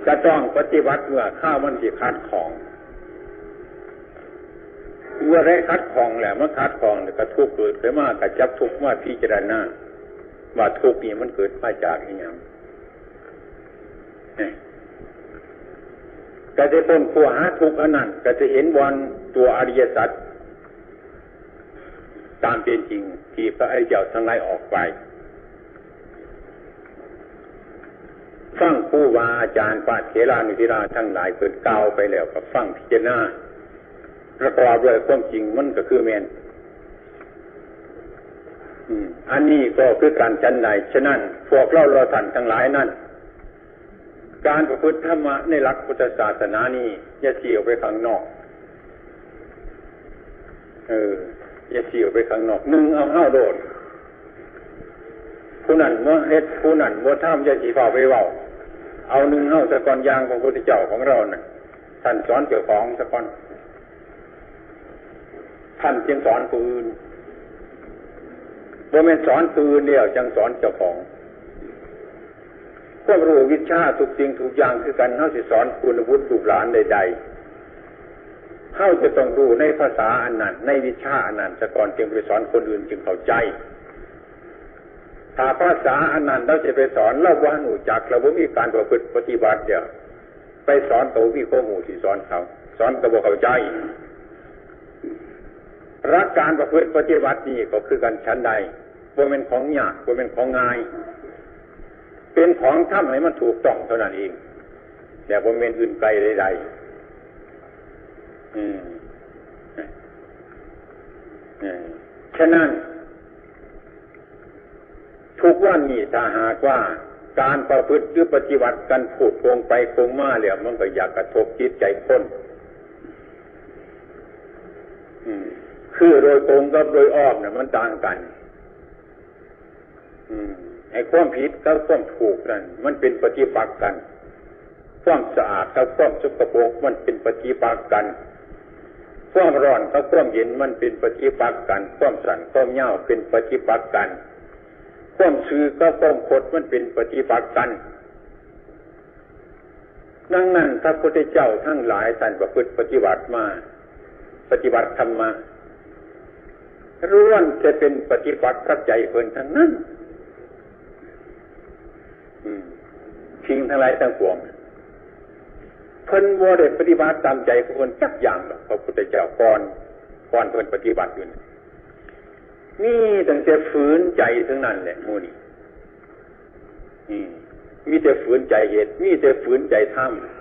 ก็ต้องปฏิบัติเมื่อคราวมันสิขัดข้อง เมื่อใดขัดข้องแล้ว มันขัดข้องแล้วก็ทุกข์เกิดขึ้นมา ก็จับทุกข์มาพิจารณา ว่าทุกข์นี่มันเกิดมาจากอิหยัง เนี่ย ก็จะค้นคว้าหาทุกข์อันนั้น ก็จะเห็นบ่อนตัวอริยสัจตามเป็นจริงที่พระอริยเจ้าทั้งหลายออกไป ฟังครูบาอาจารย์พระเถรานุเถราทั้งหลายเพิ่นกล่าวไปแล้วก็ฟังพิจารณา ประกอบด้วยความจริงมันก็คือแม่น อืม อันนี้ก็คือการฉันใด ฉะนั้นพวกเราเราท่านทั้งหลายนั้น การประพฤติธรรมะในหลักพุทธศาสนานี้อย่าสิออกไปข้างนอก เออ อย่าสิออกไปข้างนอก นึ่งเอาเฮาโลด ผู้นั้นบ่เฮ็ด ผู้นั้นบ่ทำ อย่าสิฟ้าวไปเว้า เอานึ่งเฮาซะก่อน อย่างพระพุทธเจ้าของเราน่ะ ท่านสอนเจ้าของซะก่อน ท่านจึงสอนผู้อื่น บ่แม่นสอนผู้อื่นแล้วจังสอนเจ้าของ ความรู้วิชาทุกสิ่งทุกอย่างคือกัน เฮาสิสอนคุณวุฒิลูกหลานใดๆ เฮาจะต้องรู้ในภาษาอันนั้น ในวิชาอันนั้นซะก่อน จึงไปสอนคนอื่นจึงเข้าใจ ถ้าภาษาอันนั้นเราจะไปสอน เราบ่รู้จัก เราบ่มีการประพฤติปฏิบัติเนี่ย ไปสอนก็บ่มีความรู้สิสอนเขา สอนก็บ่เข้าใจ หลักการประพฤติปฏิบัตินี่ก็คือกันฉันใด บ่แม่นของยาก บ่แม่นของง่าย เป็นของทำให้มันถูกต้องเท่านั้นเอง แต่บ่แม่นอื่นไกลใดๆ อืม อืม ฉะนั้น ทุกวันนี้ถ้าหากว่าการประพฤติหรือปฏิบัติกันพูดโกงไปโกงมาแล้ว มันก็อยากกระทบจิตใจคน อืม คือโดยตรงกับโดยอ้อมน่ะมันต่างกัน อืม ไอ้ความผิดกับความถูกนั่น มันเป็นปฏิปักษ์กัน ความสะอาดกับความสกปรกมันเป็นปฏิปักษ์กัน ความร้อนกับความเย็นมันเป็นปฏิปักษ์กัน ความสั้นความยาวเป็นปฏิปักษ์กัน ความซื่อกับความคดมันเป็นปฏิปักษ์กัน ดังนั้นพระพุทธเจ้าทั้งหลายท่านประพฤติปฏิบัติมา ปฏิบัติธรรมมา ล้วนจะเป็นปฏิปักษ์กับใจเพิ่นทั้งนั้น อืม สิ่งทั้งหลายทั้งปวง เพิ่นบ่ได้ปฏิบัติตามใจของเพิ่นจักอย่างดอก พระพุทธเจ้าก่อน ก่อนเพิ่นปฏิบัติอยู่นี่ มีตั้งแต่ฝืนใจทั้งนั้นแหละหมู่นี้ อืม มีแต่ฝืนใจเฮ็ด มีแต่ฝืนใจท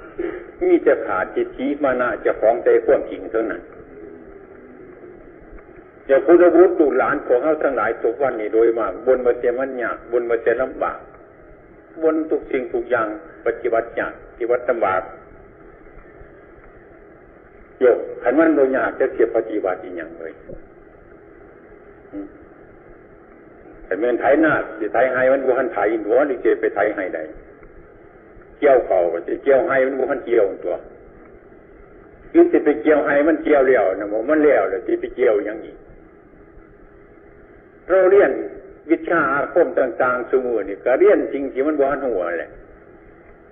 ำ มีแต่ขาดทิฏฐิมานะเจ้าของใจความจริงทั้งนั้น เจ้าพุทธบุตรลูกหลานของเฮาทั้งหลายทุกวันนี้โดยมาก บ่นมาแต่มันยาก บ่นมาแต่ลำบาก บ่นทุกสิ่งทุกอย่าง ปฏิบัติยาก ปฏิบัติลำบาก โยม คันมันบ่ยาก จักสิปฏิบัติอีหยังเลย อืม คันแม่นไถนา สิไถไฮ่ มันบ่ทันไถหัว หรือสิไปไถไฮ่ใด เกี่ยวข้าวก็สิเกี่ยวไฮ่ มันบ่ทันเกี่ยวตัว หรือสิไปเกี่ยวไฮ่ มันเกี่ยวแล้วนะ บ่ มันแล้ว แล้วสิไปเกี่ยวหยังอีก เราเรียน วิชาอาคมต่างๆ ซุมื้อนี่ก็เรียนสิ่งที่มันบ่ทันฮู้นั่นแหละ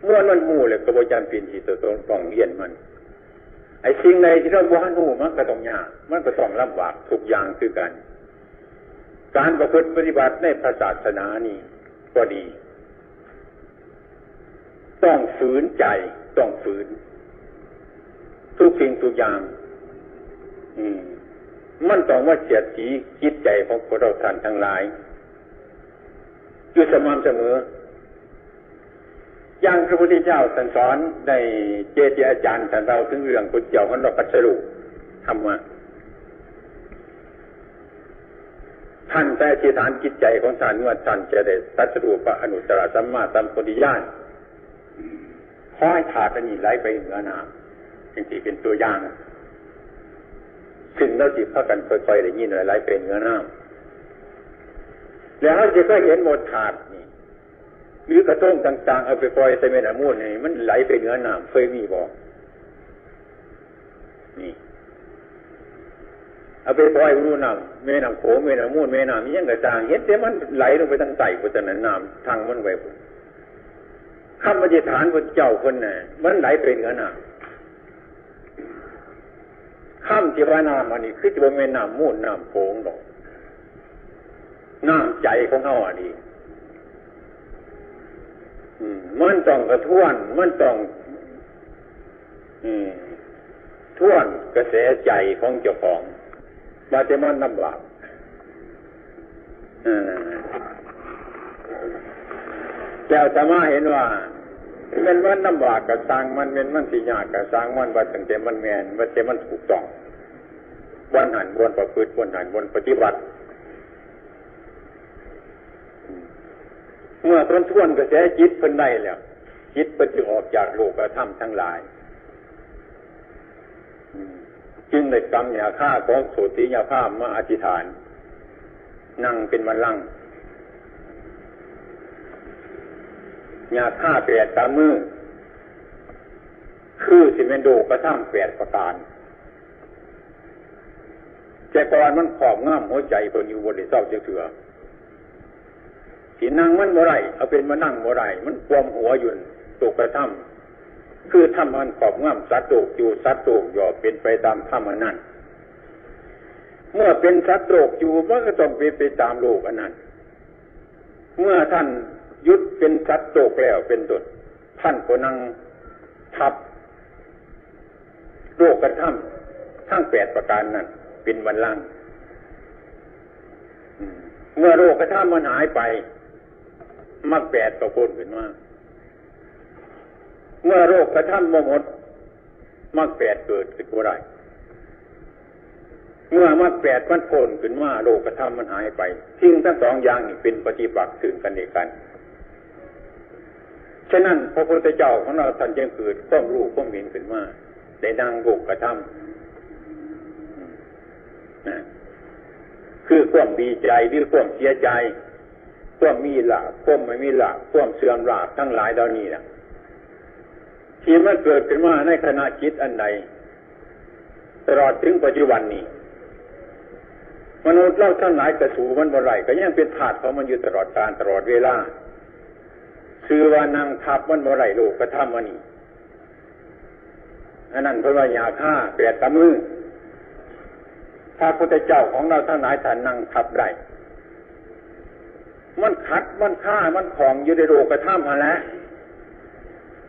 เมื่อมันฮู้แล้วก็บ่จำเป็นที่จะต้องเรียนมัน ไอ้สิ่งใดที่เราบ่ทันฮู้มันก็ต้องยาก มันก็ต้องลำบากทุกอย่างคือกัน การประพฤติปฏิบัติในพระศาสนานี่ก็ดี ต้องฝืนใจ ต้องฝืน ทุกสิ่งทุกอย่าง อืม มันต้องมาเสียดสีจิตใจของพวกเราท่านทั้งหลาย อยู่สม่ำเสมอ อย่างพระพุทธเจ้าท่านสอนในเจดีย์อาจารย์ท่านเล่าถึงเรื่องพุทธเจ้าของเราตรัสรู้ธรรมะ ท่านได้อธิษฐานจิตใจของท่านว่าท่านจะได้ตรัสรู้พระอนุตตรสัมมาสัมโพธิญาณ ขอให้ธาตุอันนี้ไหลไปเหนือน้ำ จังสิเป็นตัวอย่าง ซึ่งเราสิพากันค่อยๆได้ยินว่าไหลไปเหนือน้ำ แล้วเราสิเคยเห็นหมดธาตุนี่ หรือกระทงต่างๆ เอาไปปล่อยใส่แม่น้ำมูลนี่ มันไหลไปเหนือน้ำ เคยมีบ่ นี่ เอาไปปล่อยรูน้ำ แม่น้ำโขง แม่น้ำมูล แม่น้ำอิหยังก็ตาม เห็นแต่มันไหลลงไปทางใต้พุ้น แต่นั้นน้ำทางมันไว้พุ้น คำอธิษฐานพุทธเจ้าเพิ่นน่ะ มันไหลไปเหนือน้ำ คำที่ว่าน้ำอันนี้คือจะบ่แม่นน้ำมูลน้ำโขงดอก น้ำใจของเฮาอันนี้ อืม มันต้องกระท้วน มันต้อง อืม ท้วนกระแสใจของเจ้าของ ว่าแต่มันลำบาก เออ แต่อาตมาเห็นว่า แม่นมันลำบากก็ซ่างมัน แม่นมันสิยากก็ซ่างมัน ว่าตั้งแต่มันแม่น ว่าแต่มันถูกต้อง บ่อนหั้นบ่อนประพฤติ บ่อนหั้นบ่อนปฏิบัติ เมื่อเพิ่นท้วนกระแสจิตเพิ่นได้แล้ว จิตเพิ่นจึงออกจากโลกธรรมทั้งหลาย จึงได้กำหญ้าคาของโสติยาภาพมาอธิษฐาน นั่งเป็นบัลลังก์ หญ้าคาแปดตามมือ คือสิแม่นโลกธรรมแปดประการ แต่ก่อนมันครอบงำหัวใจเพิ่นอยู่บ่ได้เซาจักเทื่อ สินั่งมันบ่ได้ เอาเป็นมานั่งบ่ได้ มันกวมหัวอยู่โลกธรรม คือธรรมอันครอบงำสัตว์โลกอยู่ สัตว์โลกย่อมเป็นไปตามธรรมอันนั้น เมื่อเป็นสัตว์โลกอยู่ มันก็ต้องเป็นไปตามโลกอันนั้น เมื่อท่านหยุดเป็นสัตว์โลกแล้วเป็นต้น ท่านก็นั่งทับโลกธรรมทั้งแปดประการนั้นเป็นบัลลังก์ อืม เมื่อโลกธรรมมันหายไป มรรคแปดก็โผล่ขึ้นมา เมื่อโลกธรรมบ่หมด มรรคแปดเกิดขึ้นบ่ได้ เมื่อมรรคแปดมันโผล่ขึ้นมา โลกธรรมมันหายไป สิ่งทั้งสองอย่างนี้เป็นปฏิปักษ์ซึ่งกันและกัน ฉะนั้นพระพุทธเจ้าของเราท่านจึงเกิดความรู้ความเห็นขึ้นมา ได้นั่งโลกธรรม นะ คือความดีใจหรือความเสียใจ ความมีลาภ ความไม่มีลาภ ความเสื่อมลาภทั้งหลายเหล่านี้นะ ที่มันเกิดขึ้นมาในขณะจิตอันใด ตลอดถึงปัจจุบันนี้ มนุษย์เราทั้งหลายกระสูมันบ่ได้ ก็ยังเป็นทาสของมันอยู่ตลอดกาลตลอดเวลา ชื่อว่านั่งทับมันบ่ได้ โลกธรรมอันนี้ อันนั้นเพิ่นว่าหญ้าคาแปดตามมือ พระพุทธเจ้าของเราทั้งหลายท่านนั่งทับได้ มันขัด มันคา มันข้องอยู่ในโลกธรรมหั้นแหละ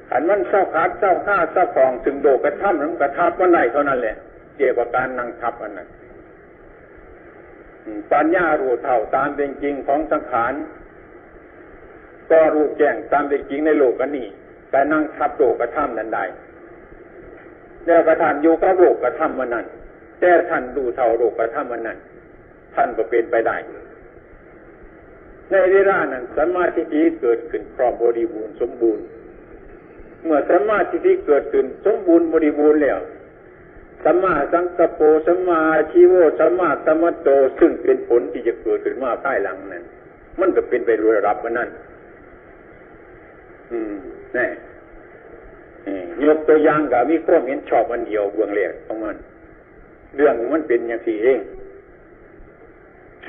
คันมันเซาขัด เซาคา เซาข้อง ซึ่งโลกธรรมมันก็ทับมันได้เท่านั้นแหละ เกี่ยวกับการนั่งทับอันนั้น อืม ปัญญารู้เท่าตามเป็นจริงของสังขาร ก็รู้แจ้งตามเป็นจริงในโลกอันนี้ แต่นั่งทับโลกธรรมนั้นได้ แล้วก็ท่านอยู่กับโลกธรรมอันนั้น แต่ท่านรู้เท่าโลกธรรมอันนั้น ท่านก็เป็นไปได้ ในเวลานั้นสัมมาทิฏฐิเกิดขึ้นพร้อมบริบูรณ์สมบูรณ์ เมื่อสัมมาทิฏฐิเกิดขึ้นสมบูรณ์บริบูรณ์แล้ว สัมมาสังกัปโป สัมมาอาชีโว สัมมากัมมันโต ซึ่งเป็นผลที่จะเกิดขึ้นมาภายหลังนั้น มันก็เป็นไปโดยระดับมันนั้น อืม แน่ อืม ยกตัวอย่างก็มีความเห็นชอบอันเดียวเบื้องแรกของมัน เรื่องมันเป็นอย่างสี่เอง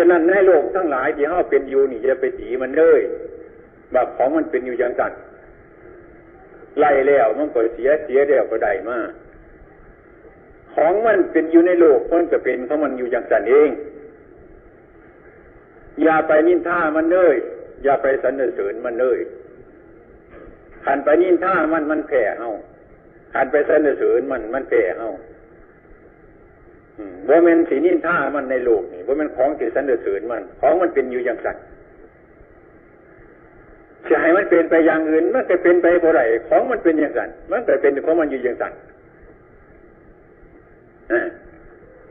ฉะนั้นในโลกทั้งหลายที่เฮาเป็นอยู่นี่ อย่าไปตีมันเลย ว่าของมันเป็นอยู่จั่งซั่น ไล่แล้วมันก็เสีย เสียแล้วก็ได้มา ของมันเป็นอยู่ในโลก มันก็เป็นของมันอยู่จั่งซั่นเอง อย่าไปนินทามันเลย อย่าไปสรรเสริญมันเลย คันไปนินทามัน มันแพ้เฮา คันไปสรรเสริญมัน มันแพ้เฮา อืม บ่แม่นสินินทามันในโลกนี่ บ่แม่นของสิสรรเสริญมัน ของมันเป็นอยู่จั่งซั่น สิให้มันเป็นไปอย่างอื่น มันก็เป็นไปบ่ได้ ของมันเป็นจั่งซั่น มันก็เป็นของมันอยู่จั่งซั่น อ่า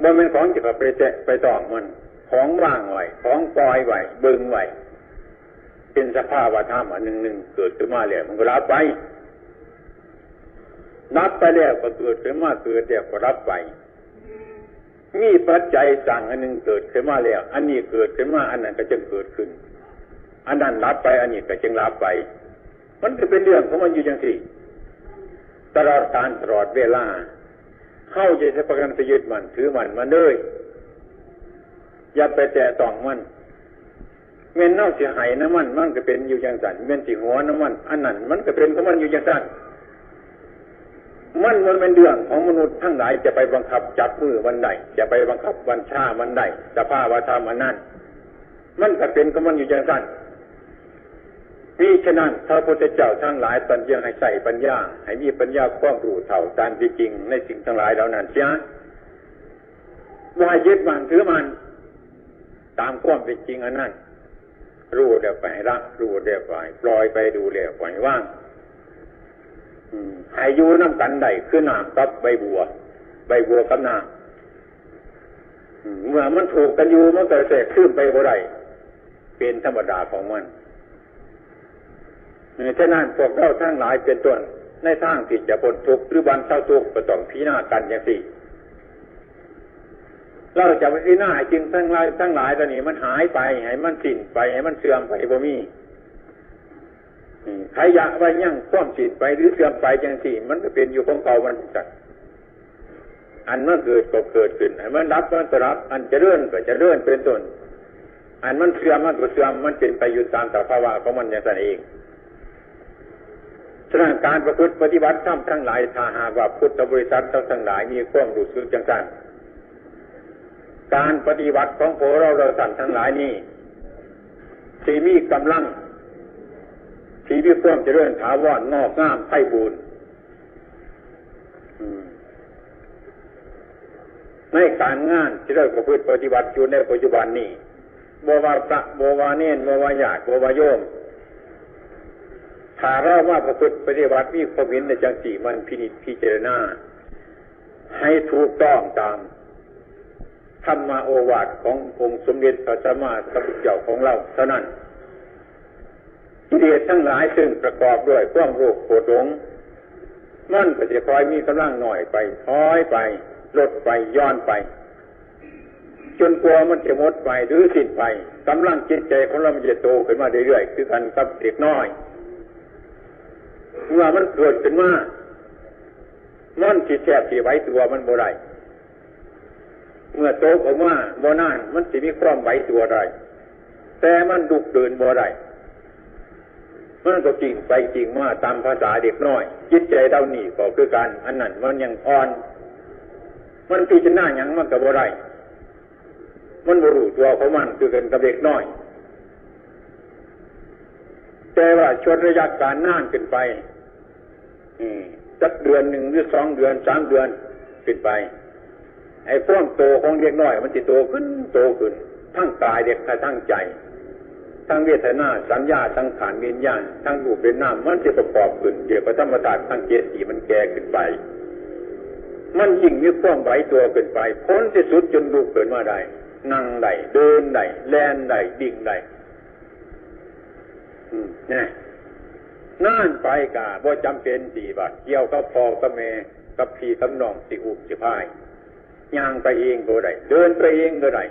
บ่แม่นของจะไปแตะไปต้องมัน ของวางไว้ ของปล่อยไว้ เบิ่งไว้ เป็นสภาวะธรรมอันหนึ่งหนึ่ง เกิดขึ้นมาแล้วมันก็ดับไป ดับไปแล้วก็เกิดขึ้นมา เกิดแล้วก็ดับไป มีปัจจัยสร้างอันหนึ่งเกิดขึ้นมาแล้ว อันนี้เกิดขึ้นมา อันนั้นก็จึงเกิดขึ้น อันนั้นดับไป อันนี้ก็จึงดับไป มันก็เป็นเรื่องของมันอยู่จั่งซี่ ตลอดกาลตลอดเวลา เฮาอย่าไปพากันไปยึดมั่นถือมั่นมันเลย อย่าไปแตะต้องมัน แม่นเฮาสิให้นำมัน มันก็เป็นอยู่จั่งซั่น แม่นสิหัวนำมัน อันนั้นมันก็เป็นของมันอยู่จั่งซั่น มันบ่แม่นเรื่องของมนุษย์ทั้งหลายจะไปบังคับจับมือมันได้ จะไปบังคับบัญชามันได้ สภาวะธรรมอันนั้น มันก็เป็นของมันอยู่จั่งซั่น มิฉะนั้นพระพุทธเจ้าทั้งหลายตรัสยังให้ใช้ปัญญา ให้มีปัญญาความรู้เท่าตามที่จริงในสิ่งทั้งหลายเหล่านั้นเสีย บ่ให้ยึดมั่นถือมั่น ตามความเป็นจริงอันนั้น รู้แล้วก็ให้ละ รู้แล้วก็ให้ปล่อยไป รู้แล้วก็ให้วาง อืม ให้อยู่นำกันได้ คือน้ำกับใบบัว ใบบัวกับน้ำ อืม เมื่อมันถูกกันอยู่ มันก็แทรกซึมไปบ่ได้ เป็นธรรมดาของมัน เออ ฉะนั้นพวกเราทั้งหลายเป็นต้น ในทางที่จะพ้นทุกข์หรือบรรเทาทุกข์ ก็ต้องพิจารณากันจั่งซี่ เราจะไปพิจารณาให้สิ่งทั้งหลาย ทั้งหลายเหล่านี้มันหายไป ให้มันสิ้นไป ให้มันเสื่อมไปบ่มี อืม ใครอยากว่ายังความสิ้นไปหรือเสื่อมไปจั่งซี่ มันก็เป็นอยู่ของเก่ามันจั่งซั่น อันมันเกิดก็เกิดขึ้น อันมันดับมันก็ดับ อันเจริญก็เจริญเป็นต้น อันมันเสื่อมมันก็เสื่อม มันเป็นไปอยู่ตามสภาวะของมันอย่างนั้นเอง ฉะนั้นการประพฤติปฏิบัติธรรมทั้งหลาย ถ้าหากว่าพุทธบริษัททั้งหลายมีความรู้สึกจังซั่น การปฏิบัติของพวกเราเราท่านทั้งหลายนี้ ที่มีกำลัง ที่มีความเจริญถาวร งอกงามไพบูลย์ อืม ในการงานที่เราประพฤติปฏิบัติอยู่ในปัจจุบันนี้ บ่ว่าพระ บ่ว่าเณร บ่ว่าญาติ บ่ว่าโยม ถ้าเรามาประพฤติปฏิบัติมีความเห็นในจังสี่ มันพินิจพิจารณา ให้ถูกต้องตามธรรมโอวาทขององค์สมเด็จพระสัมมาสัมพุทธเจ้าของเราเท่านั้น กิเลสทั้งหลายซึ่งประกอบด้วยความโลภโกรธหลง มันก็จะค่อยมีกำลังน้อยไป ถอยไป ลดไป หย่อนไป จนกว่ามันจะหมดไปหรือสิ้นไป กำลังจิตใจของเรามันจะโตขึ้นมาเรื่อยๆ คือกันกับเด็กน้อย เมื่อมันเกิดขึ้นมา มันสิแทบสิไหวตัวมันบ่ได้ เมื่อโตออกมาบ่นาน มันสิมีความไหวตัวได้ แต่มันลุกเดินบ่ได้ มันก็กิ่งไปกิ่งมาตามภาษาเด็กน้อย จิตใจเรานี่ก็คือกัน อันนั้นมันยังอ่อน มันพิจารณาหยังมันก็บ่ได้ มันบ่รู้ตัวของมันคือกันกับเด็กน้อย แต่ว่าชดระยะการนานขึ้นไป อืม สักเดือนหนึ่งหรือสองเดือน สามเดือนขึ้นไป ไอ้ความโตของเด็กน้อยมันสิโตขึ้น โตขึ้น ทั้งกายเด็กทั้งใจ ทั้งเวทนา สัญญา สังขาร วิญญาณ ทั้งรูปเป็นนาม มันสิประกอบขึ้น เกี่ยวกับธรรมชาติทั้งเจ็ดที่มันแก่ขึ้นไป มันยิ่งมีความไหวตัวขึ้นไป ผลที่สุดจนลุกขึ้นมาได้ นั่งได้ เดินได้ แล่นได้ วิ่งได้ อืม นะ นานไปก็บ่จำเป็นสิว่าเกี่ยวกับพ่อกับแม่ กับพี่กับน้องสิอุ้มสิพาย ย่างไปเองก็ได้ เดินไปเองก็ได้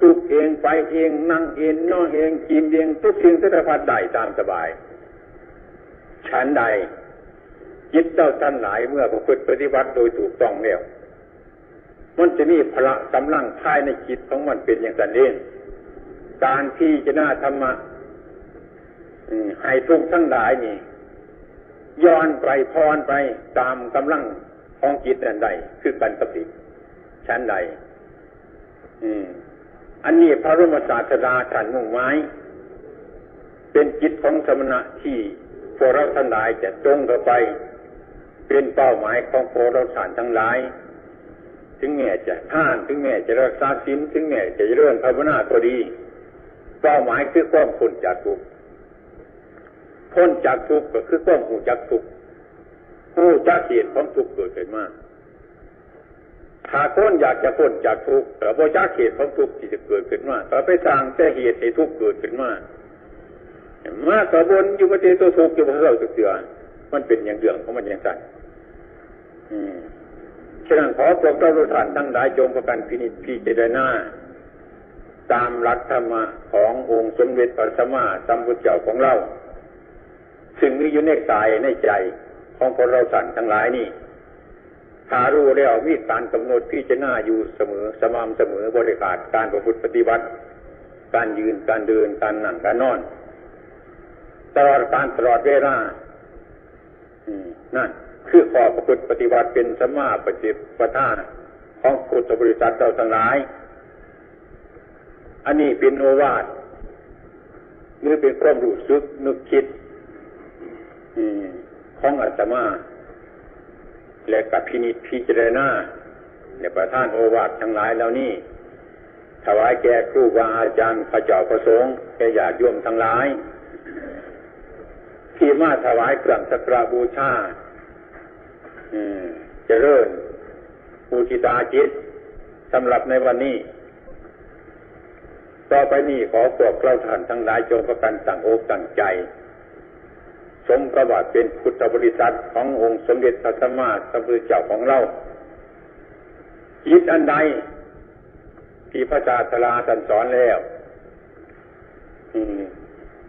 ลุกเอง ไปเอง นั่งเอง นอนเอง กินเอง ทุกสิ่งสารพัดได้ตามสบาย ฉันใด จิตเจ้าทั้งหลายเมื่อประพฤติปฏิบัติโดยถูกต้องแล้ว มันจะมีพละกำลังภายในจิตของมันเป็นอย่างนั้นเอง การพิจารณาธรรมะ อืม ให้ทุกข์ทั้งหลายนี่ ย่อนไปผ่อนไปตามกำลังของจิตนั้นได้ คือกันกับจิต ฉันใด อืม อันนี้พระบรมศาสดาท่านมุ่งหมาย เป็นจิตของสมณะที่พวกเราทั้งหลายจะตรงเข้าไป เป็นเป้าหมายของพวกเราท่านทั้งหลาย ถึงแม้จะทาน ถึงแม้จะรักษาศีล ถึงแม้จะเจริญภาวนาก็ดี เป้าหมายคือความพ้นจากทุกข์ พ้นจากทุกข์ก็คือความรู้จักทุกข์ รู้จักเหตุของทุกข์เกิดขึ้นมา ถ้าคนอยากจะพ้นจากทุกข์ แต่บ่จักเหตุของทุกข์ที่จะเกิดขึ้นมา ก็ไปสร้างแต่เหตุให้ทุกข์เกิดขึ้นมา มาก็บ่นอยู่ว่าตัวทุกข์อยู่บ่เศร้าจักเทื่อ มันเป็นอย่างเรื่องของมันอย่างนั้น อืม ฉะนั้นขอพวกเราทุกท่านทั้งหลายจงพากันพินิจพิจารณา ตามหลักธรรมะขององค์สมเด็จพระสัมมาสัมพุทธเจ้าของเรา ซึ่งมีอยู่ในกายในใจของพวกเราท่านทั้งหลายนี่ ถ้ารู้แล้วมีการกำหนดพิจารณาอยู่เสมอ สม่ำเสมอ บ่ได้ขาดการประพฤติปฏิบัติ การยืน การเดิน การนั่ง การนอน ตลอดกาลตลอดเวลา อืม นั่นคือข้อประพฤติปฏิบัติเป็นสัมมาปฏิปทาของพุทธบริษัทเราทั้งหลาย อันนี้เป็นโอวาท หรือเป็นความรู้สึกนึกคิด อืม ของอาตมา และกับพินิจพิจารณา และประทานโอวาททั้งหลายเหล่านี้ ถวายแก่ครูบาอาจารย์พระเจ้าพระสงฆ์แก่ญาติโยมทั้งหลาย ที่มาถวายเครื่องสักการะบูชา อืม เจริญอุทิศาจิตสำหรับในวันนี้ ต่อไปนี้ขอพวกเราท่านทั้งหลายจงพากันตั้งอกตั้งใจ สมกับว่าเป็นพุทธบริษัทขององค์สมเด็จพระสัมมาสัมพุทธเจ้าของเรา จิตอันใดที่พระศาสดาท่านสอนแล้ว อืม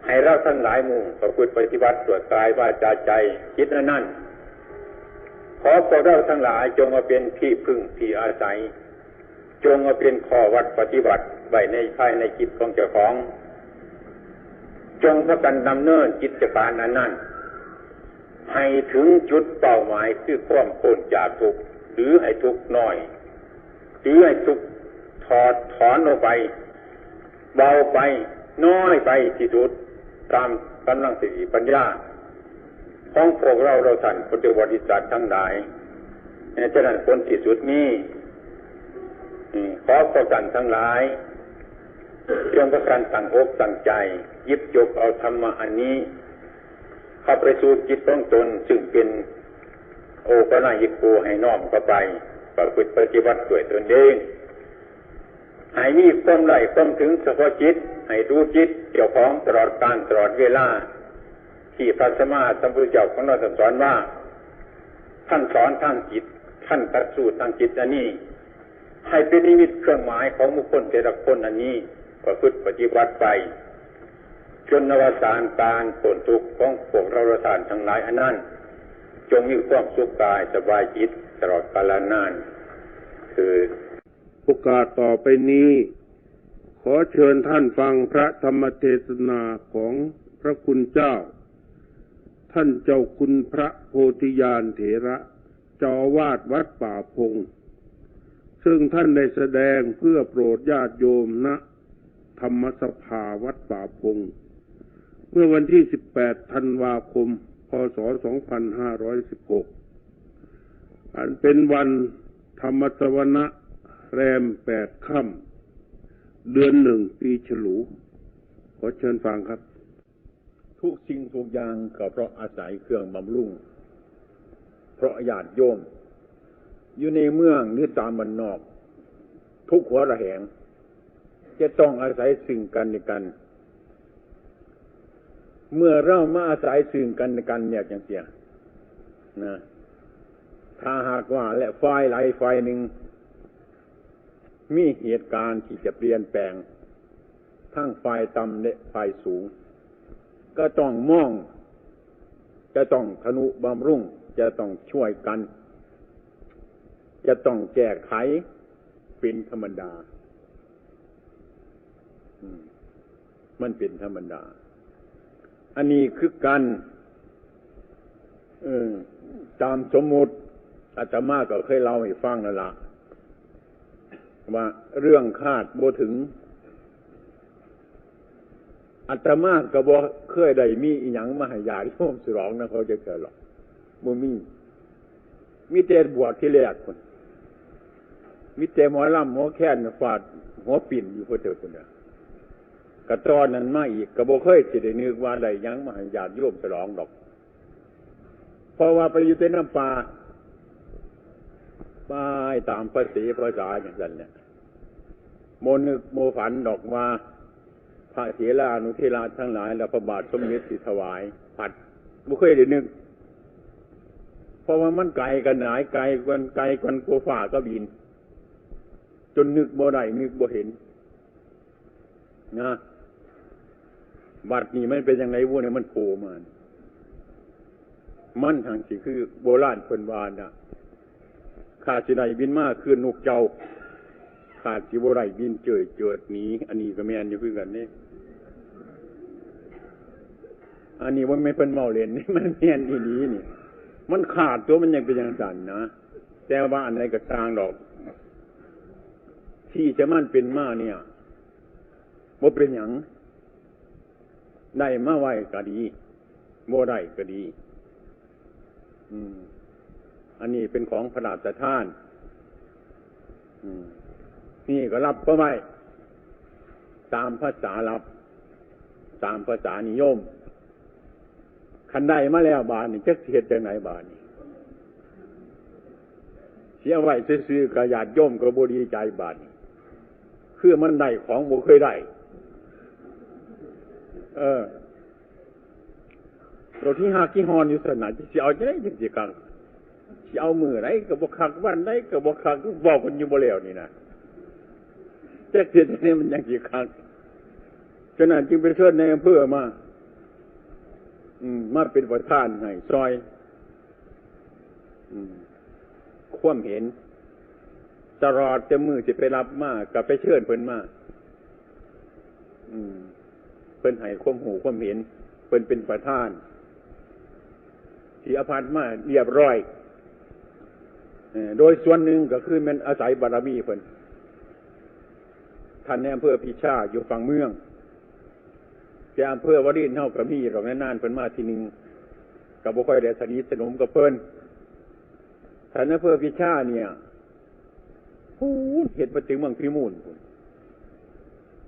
ให้เราทั้งหลายมุ่งประพฤติปฏิบัติด้วยกายวาจาใจ จิตอันนั้น ขอพวกเราทั้งหลายจงมาเป็นที่พึ่งที่อาศัย จงมาเป็นข้อวัดปฏิบัติไว้ในภายในจิตของเจ้าของ จงพากันดำเนินกิจการอันนั้น ให้ถึงจุดเป้าหมายคือความพ้นจากทุกข์ หรือให้ทุกข์น้อย หรือให้ทุกข์ถอดถอนออกไป เบาไป น้อยไปที่สุด ตามกำลังสติปัญญาของพวกเรา เราท่านพุทธบริษัททั้งหลาย ฉะนั้นผลที่สุดนี้ อืม ขอพวกท่านทั้งหลาย จงพากันตั้งอกตั้งใจ หยิบยกเอาธรรมะอันนี้ เข้าไปสู่จิตของตน ซึ่งเป็นโอปะนายโก ให้น้อมเข้าไปประพฤติปฏิบัติด้วยตนเอง ให้มีความได้ความถึงเฉพาะจิต ให้รู้จิตเจ้าของตลอดกาลตลอดเวลา ที่พระสัมมาสัมพุทธเจ้าของเราท่านสอนว่า ท่านสอนทางจิต ท่านตัดสู้ทางจิตอันนี้ ให้เป็นนิมิตเครื่องหมายของบุคคลแต่ละคนอันนี้ ประพฤติปฏิบัติไป จนอวสานการพ้นทุกข์ของพวกเราท่านทั้งหลายอันนั้น จงมีความสุขกายสบายจิตตลอดกาลนาน คือ โอกาสต่อไปนี้ ขอเชิญท่านฟังพระธรรมเทศนาของพระคุณเจ้า ท่านเจ้าคุณพระโพธิญาณเถระ เจ้าอาวาสวัดป่าพง ซึ่งท่านได้แสดงเพื่อโปรดญาติโยมณ ธรรมสภาวัดป่าพง เมื่อวันที่ สิบแปด ธันวาคม พ.ศ. สองพันห้าร้อยสิบหก อันเป็นวันธรรมสวนะ แรม แปด ค่ำ เดือน หนึ่ง ปีฉลู ขอเชิญฟังครับ ทุกสิ่งทุกอย่างก็เพราะอาศัยเครื่องบำรุง เพราะญาติโยม อยู่ในเมืองหรือตามบ้านนอก ทุกหัวระแหง จะต้องอาศัยซึ่งกันและกัน เมื่อเรามาอาศัยซึ่งกันและกันเนี่ยจังเสียนะ ถ้าหากว่าและฝ่ายใดฝ่ายหนึ่ง มีเหตุการณ์ที่จะเปลี่ยนแปลง ทั้งฝ่ายต่ำและฝ่ายสูง ก็ต้องมอง จะต้องทนุบำรุง จะต้องช่วยกัน จะต้องแก้ไขเป็นธรรมดา อืม มันเป็นธรรมดา อันนี้คือกัน เออ ตามสมมุติ อาตมาก็เคยเล่าให้ฟังนั่นละ ว่าเรื่องคาดบ่ถึง อาตมาก็บ่เคยได้มีอีหยังมาให้ญาติโยมฉลองนะ เขาจะเกิดหรอก บ่มี มีแต่บวชที่แรกคน มีแต่หมอลำหมอแคนฟาดหัวปิ่นอยู่พุ้นเด้อพุ้นน่ะ กะตอนนั้นมาอีก ก็บ่เคยสิได้นึกว่าได้หยังมาให้ญาติโยมฉลองดอก เพราะว่าไปอยู่แต่นำป่า ไปตามภาษีภาษาจั่งซั้นแหละ บ่นึกบ่ฝันดอกว่า พระเถรานุเถระทั้งหลาย และพระบาทสมเด็จสิถวาย พัดบ่เคยได้นึก เพราะว่ามันไกลกันหลาย ไกลกัน ไกลกันกว่าฟ้ากับดิน จนนึกบ่ได้ นึกบ่เห็น นะ บัดนี้มันเป็นจั่งใดบุเนี่ย มันโผล่มา มันหั้นสิคือโบราณเพิ่นว่าน่ะ ข้าสิได้บินมาคือนกเจ้า ข้าสิบ่ได้บินเจิดเจิดหนี อันนี้ก็แม่นอยู่คือกันเด้ อันนี้บ่แม่นเพิ่นเว้าเล่น มันแม่นอีหลีนี่ มันคาดตัว มันยังเป็นจั่งซั้นนะ แต่ว่าอันใดก็ซ่างดอก ที่จะมันเป็นมาเนี่ย บ่เป็นหยัง ได้มาไว้ก็ดี บ่ได้ก็ดี อืม อันนี้เป็นของพระราชทาน อืม นี่ก็รับมาไว้ ตามภาษารับ ตามภาษานิยม คันได้มาแล้วบาดนี้ จักสิเฮ็ดจั่งใดบาดนี้ สิเอาไว้ซื่อๆ ก็ญาติโยมก็บ่ดีใจบาดนี้ คือมันได้ของบ่เคยได้ เออ โลดที่ฮักที่ฮอนอยู่ซั่นน่ะ สิเอาจั่งใดจั่งสิคัก สิเอามื้อใดก็บ่คัก วันใดก็บ่คัก เว้ากันอยู่บ่แล้วนี่นะ จักสิเฮ็ดจั่งใดมันจั่งสิคัก ฉะนั้นจึงไปเชิญนายอำเภอมา อืม มาเป็นประธานให้ซอย อืม ความเห็น ตลอดแต่มื้อสิไปรับมา ก็ไปเชิญเพิ่นมา อืม เพิ่นให้ความรู้ความเห็น เพิ่นเป็นประธาน ที่อพาร์ตมาเรียบร้อย เอ่อ โดยส่วนหนึ่งก็คือแม่นอาศัยบารมีเพิ่น ท่านนายอำเภอพิชาอยู่ฝั่งเมือง แต่อำเภอวารินเฮาก็มีดอก นานๆเพิ่นมาทีหนึ่ง ก็บ่ค่อยได้สนิทสนมกับเพิ่น ท่านนายอำเภอพิชาเนี่ย พู้นเฮ็ดมาถึงเมืองพิบูลพู้น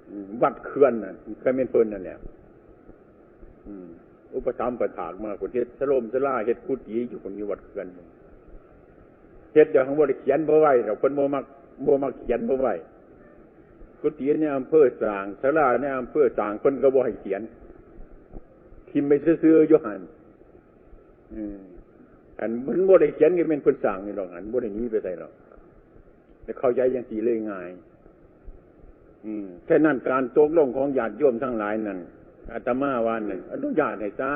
อืม วัดเขื่อนน่ะ ก็แม่นเพิ่นนั่นแหละ อืม อุปถัมภ์ประถากมาพู้น เฮ็ดสลมสลา เฮ็ดกุฏิอยู่พู้น อยู่วัดเขื่อนพู้น เฮ็ดอย่างบ่ได้เขียนบ่ไว้ดอก เพิ่นบ่มัก บ่มักเขียนบ่ไว้ กุฏิในอำเภอสร้าง ศาลาในอำเภอสร้าง เพิ่นก็บ่ให้เขียน ถิ่มไปซื่อๆอยู่หั่น อืม อันมันบ่ได้เขียนก็แม่นเพิ่นสร้างนี่ดอก อันบ่ได้หนีไปไสดอก แต่เข้าใจจั่งซี้เลยง่าย อืม ฉะนั้นการตกลงของญาติโยมทั้งหลายนั่น อาตมาว่านั่น อนุญาตให้ซะ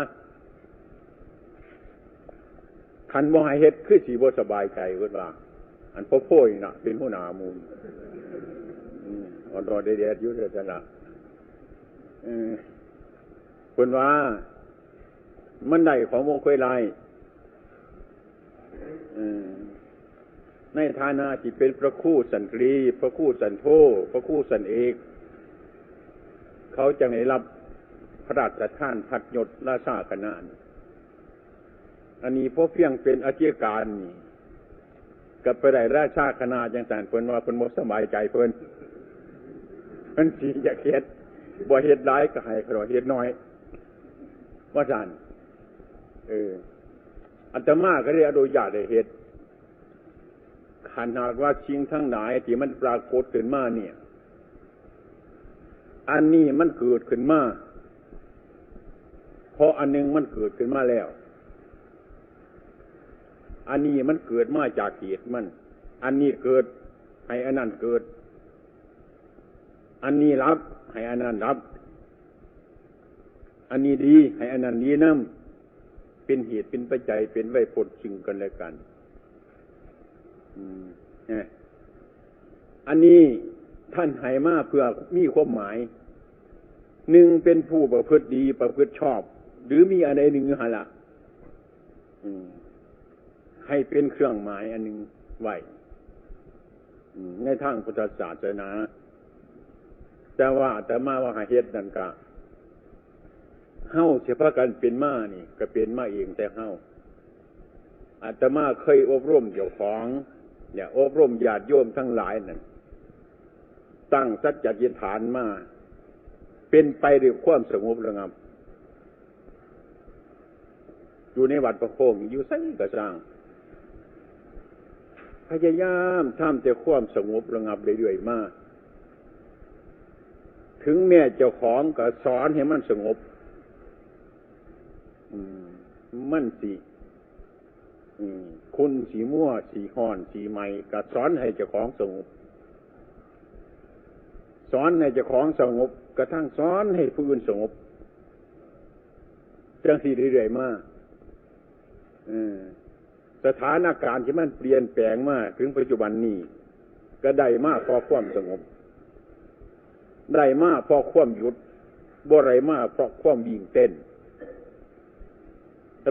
คันบ่ให้เฮ็ดคือสิบ่สบายใจ เพิ่นว่า อันพ่อโพยน่ะ เป็นหัวหน้าหมู่ อืม อ่อนๆแดดๆอยู่เด้อซั่นล่ะ เออ เพิ่นว่า มันได้ของบ่เคยได้ เออ ในฐานะที่เป็นพระครูสันตรี พระครูสันโท พระครูสันเอก เขาจังได้รับพระราชทานพัดยศราชาคณะนี่ อันนี้พอเพียงเป็นอธิการนี่ ก็ไปได้ราชาคณะจั่งซั้น เพิ่นว่าเพิ่นบ่สบายใจเพิ่น เพิ่นสิอยากเฮ็ด บ่เฮ็ดหลายก็ให้ข้าน้อยเฮ็ดน้อย ว่าซั่น เออ อาตมาก็ได้อนุญาตให้เฮ็ด คันหากว่าสิ่งทั้งหลายที่มันปรากฏขึ้นมาเนี่ย อันนี้มันเกิดขึ้นมา เพราะอันหนึ่งมันเกิดขึ้นมาแล้ว อันนี้มันเกิดมาจากเหตุมัน อันนี้เกิดให้อันนั้นเกิด อันนี้ดับให้อันนั้นดับ อันนี้ดีให้อันนั้นดีนำ เป็นเหตุเป็นปัจจัยเป็นไว้ผลซึ่งกันและกัน อืม เนี่ย อันนี้ท่านให้มาเพื่อมีความหมาย หนึ่งเป็นผู้ประพฤติดีประพฤติชอบ หรือมีอันใดหนึ่งอยู่หั่นละ อืม ให้เป็นเครื่องหมายอันหนึ่งไว้ อืม ในทางพุทธศาสนา แต่ว่าอาตมาว่าให้เฮ็ดนั่นกะ เฮาสิพากันเป็นมานี่ ก็เป็นมาเองแต่เฮา อาตมาเคยอบรมเจ้าของ เนี่ย อบรมญาติโยมทั้งหลายนั่น ตั้งสัจจะอธิษฐานมา เป็นไปด้วยความสงบระงับ อยู่ในวัดประโคม อยู่ไสก็ซ่าง พยายามทำแต่ความสงบระงับเรื่อยๆมา ถึงแม้เจ้าของก็สอนให้มันสงบ อืม มันสิ อืม คุณสิมัว สิฮ้อน สิไหม้ ก็สอนให้เจ้าของสงบ สอนให้เจ้าของสงบ กระทั่งสอนให้ผู้อื่นสงบ จังซี่เรื่อยๆมา เออ สถานการณ์ที่มันเปลี่ยนแปลงมาถึงปัจจุบันนี้ ก็ได้มาเพราะความสงบ ได้มาเพราะความหยุด บ่ได้มาเพราะความวิ่งเต้น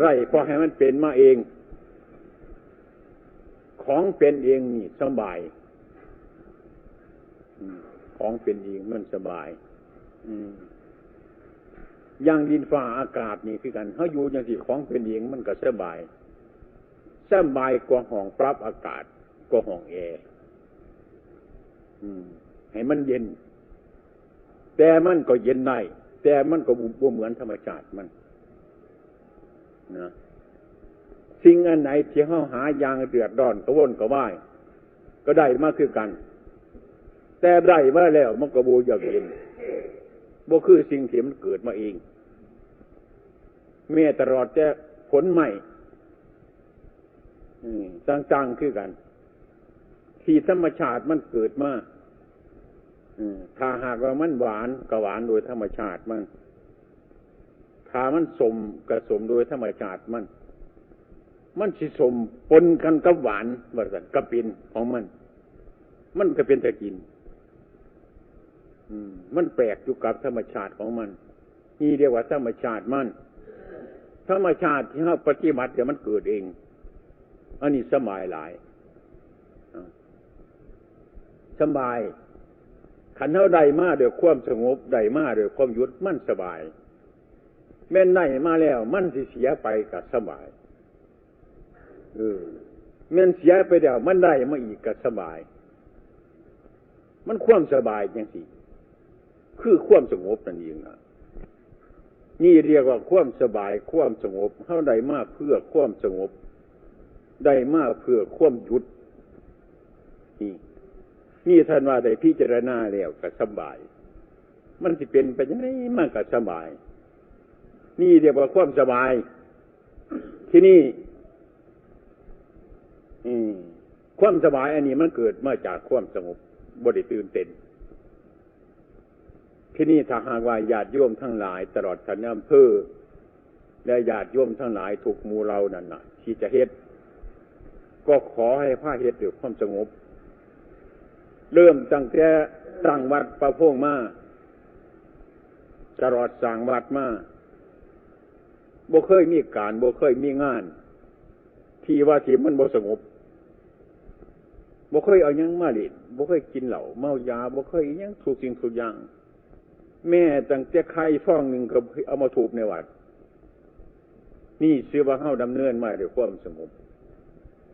ได้เพราะให้มันเป็นมาเอง ของเป็นเองนี่สบาย อืม ของเป็นเองมันสบาย อืม อย่างดินฟ้าอากาศนี่คือกัน เฮาอยู่จังซี่ ของเป็นเองมันก็สบาย สบายกว่าห้องปรับอากาศ กว่าห้องแอร์ อืม ให้มันเย็น แต่มันก็เย็นได้ แต่มันก็บ่ บ่เหมือนธรรมชาติมัน นะ สิ่งอันไหนที่เฮาหาอย่างเดือดร้อนกระวนกระวาย ก็ได้มาคือกัน แต่ได้มาแล้วมันก็บ่อยากเย็น บ่คือสิ่งที่มันเกิดมาเอง แม้ตลอดแต่ผลไม้ อืม ต่างๆคือกัน ที่ธรรมชาติมันเกิดมา อืม ถ้าหากว่ามันหวานก็หวานโดยธรรมชาติมัน ถ้ามันส้มก็ส้มโดยธรรมชาติมัน มันสิส้มปนกันกับหวาน ว่าซั่น ก็เป็นของมัน มันก็เป็นตากิน อืม มันแปลกอยู่กับธรรมชาติของมัน นี่เรียกว่าธรรมชาติมัน ธรรมชาติที่เฮาปฏิบัติเนี่ยมันเกิดเอง อันนี้สบายหลาย อ่า สบาย คันเฮาได้มาด้วยความสงบ ได้มาด้วยความหยุด มันสบาย แม่นได้มาแล้ว มันสิเสียไปก็สบาย เออ แม่นเสียไปแล้ว มันได้มาอีกก็สบาย มันความสบายจังซี่ คือความสงบนั่นเองนะ นี่เรียกว่าความสบาย ความสงบ เฮาได้มาเพื่อความสงบ ได้มาเพื่อความหยุด นี่ นี่ท่านว่าได้พิจารณาแล้วก็สบาย มันสิเป็นไปจังไดมันก็สบาย นี่เรียกว่าความสบาย ทีนี้ อืม ความสบายอันนี้มันเกิดมาจากความสงบ บ่ได้ตื่นเต้น ทีนี้ถ้าหากว่าญาติโยมทั้งหลาย ตลอดท่านนายอำเภอ และญาติโยมทั้งหลายทุกหมู่เหล่านั่นน่ะ ที่จะเฮ็ด ก็ขอให้พาเฮ็ดด้วยความสงบ เริ่มตั้งแต่ตั้งวัดประโพงมา ตลอดสร้างวัดมา บ่เคยมีการ บ่เคยมีงาน ที่ว่าที่มันบ่สงบ บ่เคยเอาหยังมาเล่น บ่เคยกินเหล้าเมายา บ่เคยอิหยังทุกสิ่งทุกอย่าง แม้ตั้งแต่ไข่ฟองหนึ่งก็เอามาทุบในวัด นี่ชื่อว่าเฮาดำเนินมาด้วยความสงบ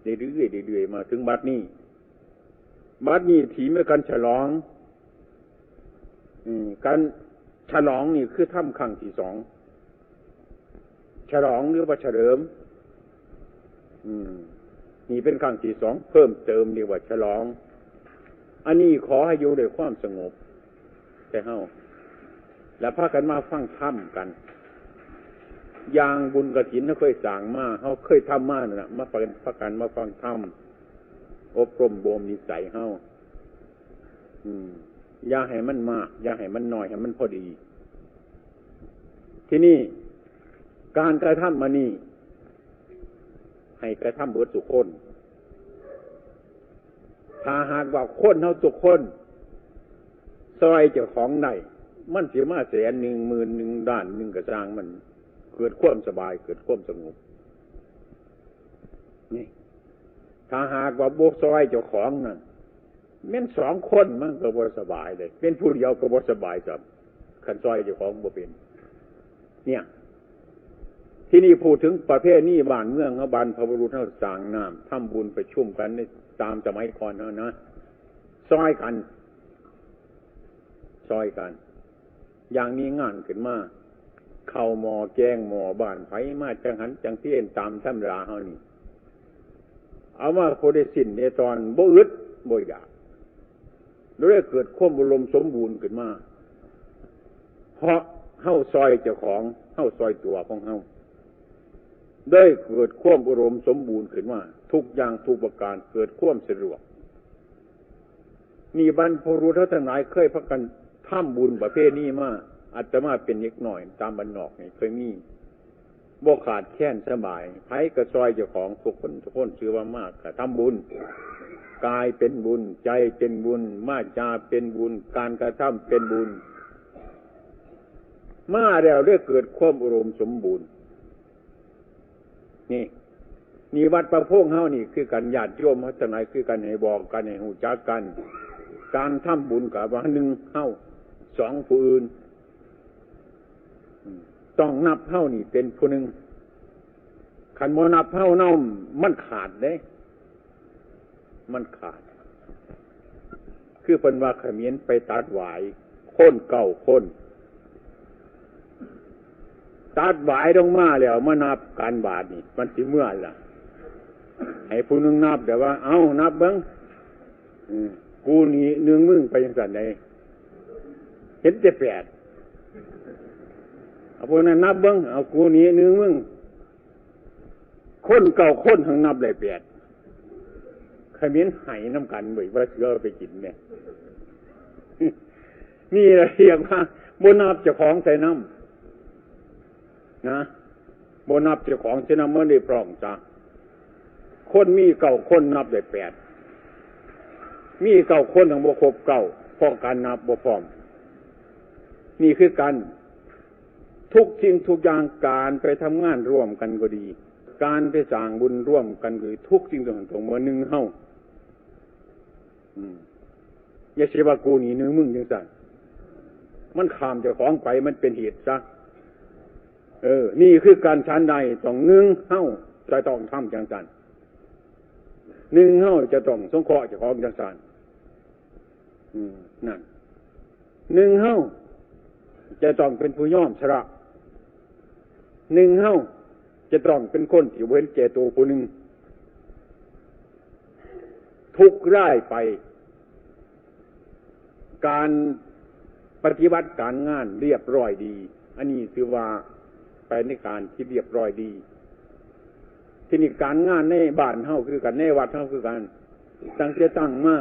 เรื่อยๆ เรื่อยๆ มาถึงบัดนี้ บัดนี้ถือเป็นการฉลอง อืม การฉลองนี่คือทำครั้งที่สอง ฉลองหรือว่าเฉลิม อืม นี่เป็นครั้งที่สอง เพิ่มเติมเรียกว่าฉลอง อันนี้ขอให้อยู่ด้วยความสงบ แต่เฮา แล้วพากันมาฟังธรรมกัน อย่างบุญกฐินเฮาเคยสร้างมา เฮาเคยทำมานั่นน่ะ มาพากัน พากันมาฟังธรรม อบรมบ่มนิสัยเฮา อืม อย่าให้มันมาก อย่าให้มันน้อย ให้มันพอดี ทีนี้การกระทำอันนี้ ให้กระทำเบิดทุกคน ถ้าหากว่าคนเฮาทุกคน ซอยเจ้าของได้ มันสิมาแสนหนึ่ง หมื่นหนึ่ง ล้านหนึ่งก็ช่างมัน เกิดความสบาย เกิดความสงบ นี่ ถ้าหากว่าบ่ซอยเจ้าของนั่น แม่นสองคนมันก็บ่สบายเลย เป็นผู้เดียวก็บ่สบายซ้ำ คันซอยเจ้าของบ่เป็น เนี่ย ที่นี่พูดถึงประเพณีบ้านเมืองเฮา บรรพบุรุษเฮาสร้างน้ำ ทำบุญประชุมกันในตามสมัยก่อนเฮานะ ซอยกัน ซอยกัน อย่างมีงานขึ้นมา เข้าหม้อแกงหม้อบ้านไผมาจังหันจังเทียนตามธรรมดาเฮานี่ เอามาผู้ได้สิ้นได้ตอน บ่อึดบ่อยาก โดยเกิดความอุดมสมบูรณ์ขึ้นมา เพราะเฮาซอยเจ้าของ เฮาซอยตัวของเฮา ได้เกิดความอุดมสมบูรณ์ขึ้นมา ทุกอย่างทุกประการเกิดความสะดวก นี่บรรพบุรุษเฮาทั้งหลายเคยพากันทำบุญประเพณีมา อาตมาเป็นเด็กน้อยตามบ้านนอกนี่เคยมี บ่ขาดแคลนสบาย ไผก็ซอยเจ้าของทุกคนทุกคน ชื่อว่ามากก็ทำบุญ กายเป็นบุญ ใจเป็นบุญ วาจาเป็นบุญ การกระทำเป็นบุญ มาแล้วได้เกิดความอุดมสมบูรณ์ นี่ นี่วัดประพงเฮานี่คือกัน ญาติโยมเฮาทั้งหลายคือกัน ให้บอกกัน ให้ฮู้จักกัน การทำบุญก็ว่า หนึ่ง เฮา สอง ผู้อื่น อืม ต้องนับเฮานี่เป็นผู้หนึ่ง คันบ่นับเฮานำ มันขาดเด้ มันขาด คือเพิ่นว่าเขมรไปตัดหวาย คนเก้าคน ตัดหวายลงมาแล้วมานับกันบาดนี่ มันสิเมือล่ะ ให้ผู้หนึ่งนับ แต่ว่า เอ้า นับเบิ่ง อืม กูนี่หนึ่ง มึงไปจังซั่นใด เห็นแต่แปด เอาพวกนั้นนับเบิ่ง เอา กูนี่หนึ่ง มึง คนเก้าคนหั้งนับได้แปด เขมรไห้นำกันเว้ย ว่าเสือเอาไปกินเนี่ย นี่แหละเรียกว่าบ่นับเจ้าของใส่นำ นะ บ่นับเจ้าของใส่นำ มันได้พร้อมจ้ะ คนมีเก้าคนนับได้แปด มีเก้าคนยังบ่ครบเก้า เพราะการนับบ่พร้อม นี่คือกัน ทุกสิ่งทุกอย่าง การไปทำงานร่วมกันก็ดี การไปสร้างบุญร่วมกันก็ดี ทุกสิ่งทุกอย่างต้องมาหนึ่งเฮา อืม อย่าสิว่ากูนี่หนึ่ง มึงจังซั่น มันข้ามเจ้าของไป มันเป็นเหตุซะ เออ นี่คือการฉันใด ต้องหนึ่งเฮาจะต้องทำจังซั่น หนึ่งเฮาจะต้องสงเคราะห์เจ้าของจังซั่น อืม นั่น หนึ่งเฮาจะต้องเป็นผู้ยอมสละ หนึ่งเฮาจะต้องเป็นคนที่บ่เห็นแก่ตัวผู้หนึ่ง ทุกข์ร้ายไป การปฏิบัติการงานเรียบร้อยดี อันนี้ถือว่าไปในการที่เรียบร้อยดี ทีนี้การงานในบ้านเฮาคือกัน ในวัดเฮาคือกัน ตั้งแต่ตั้งมา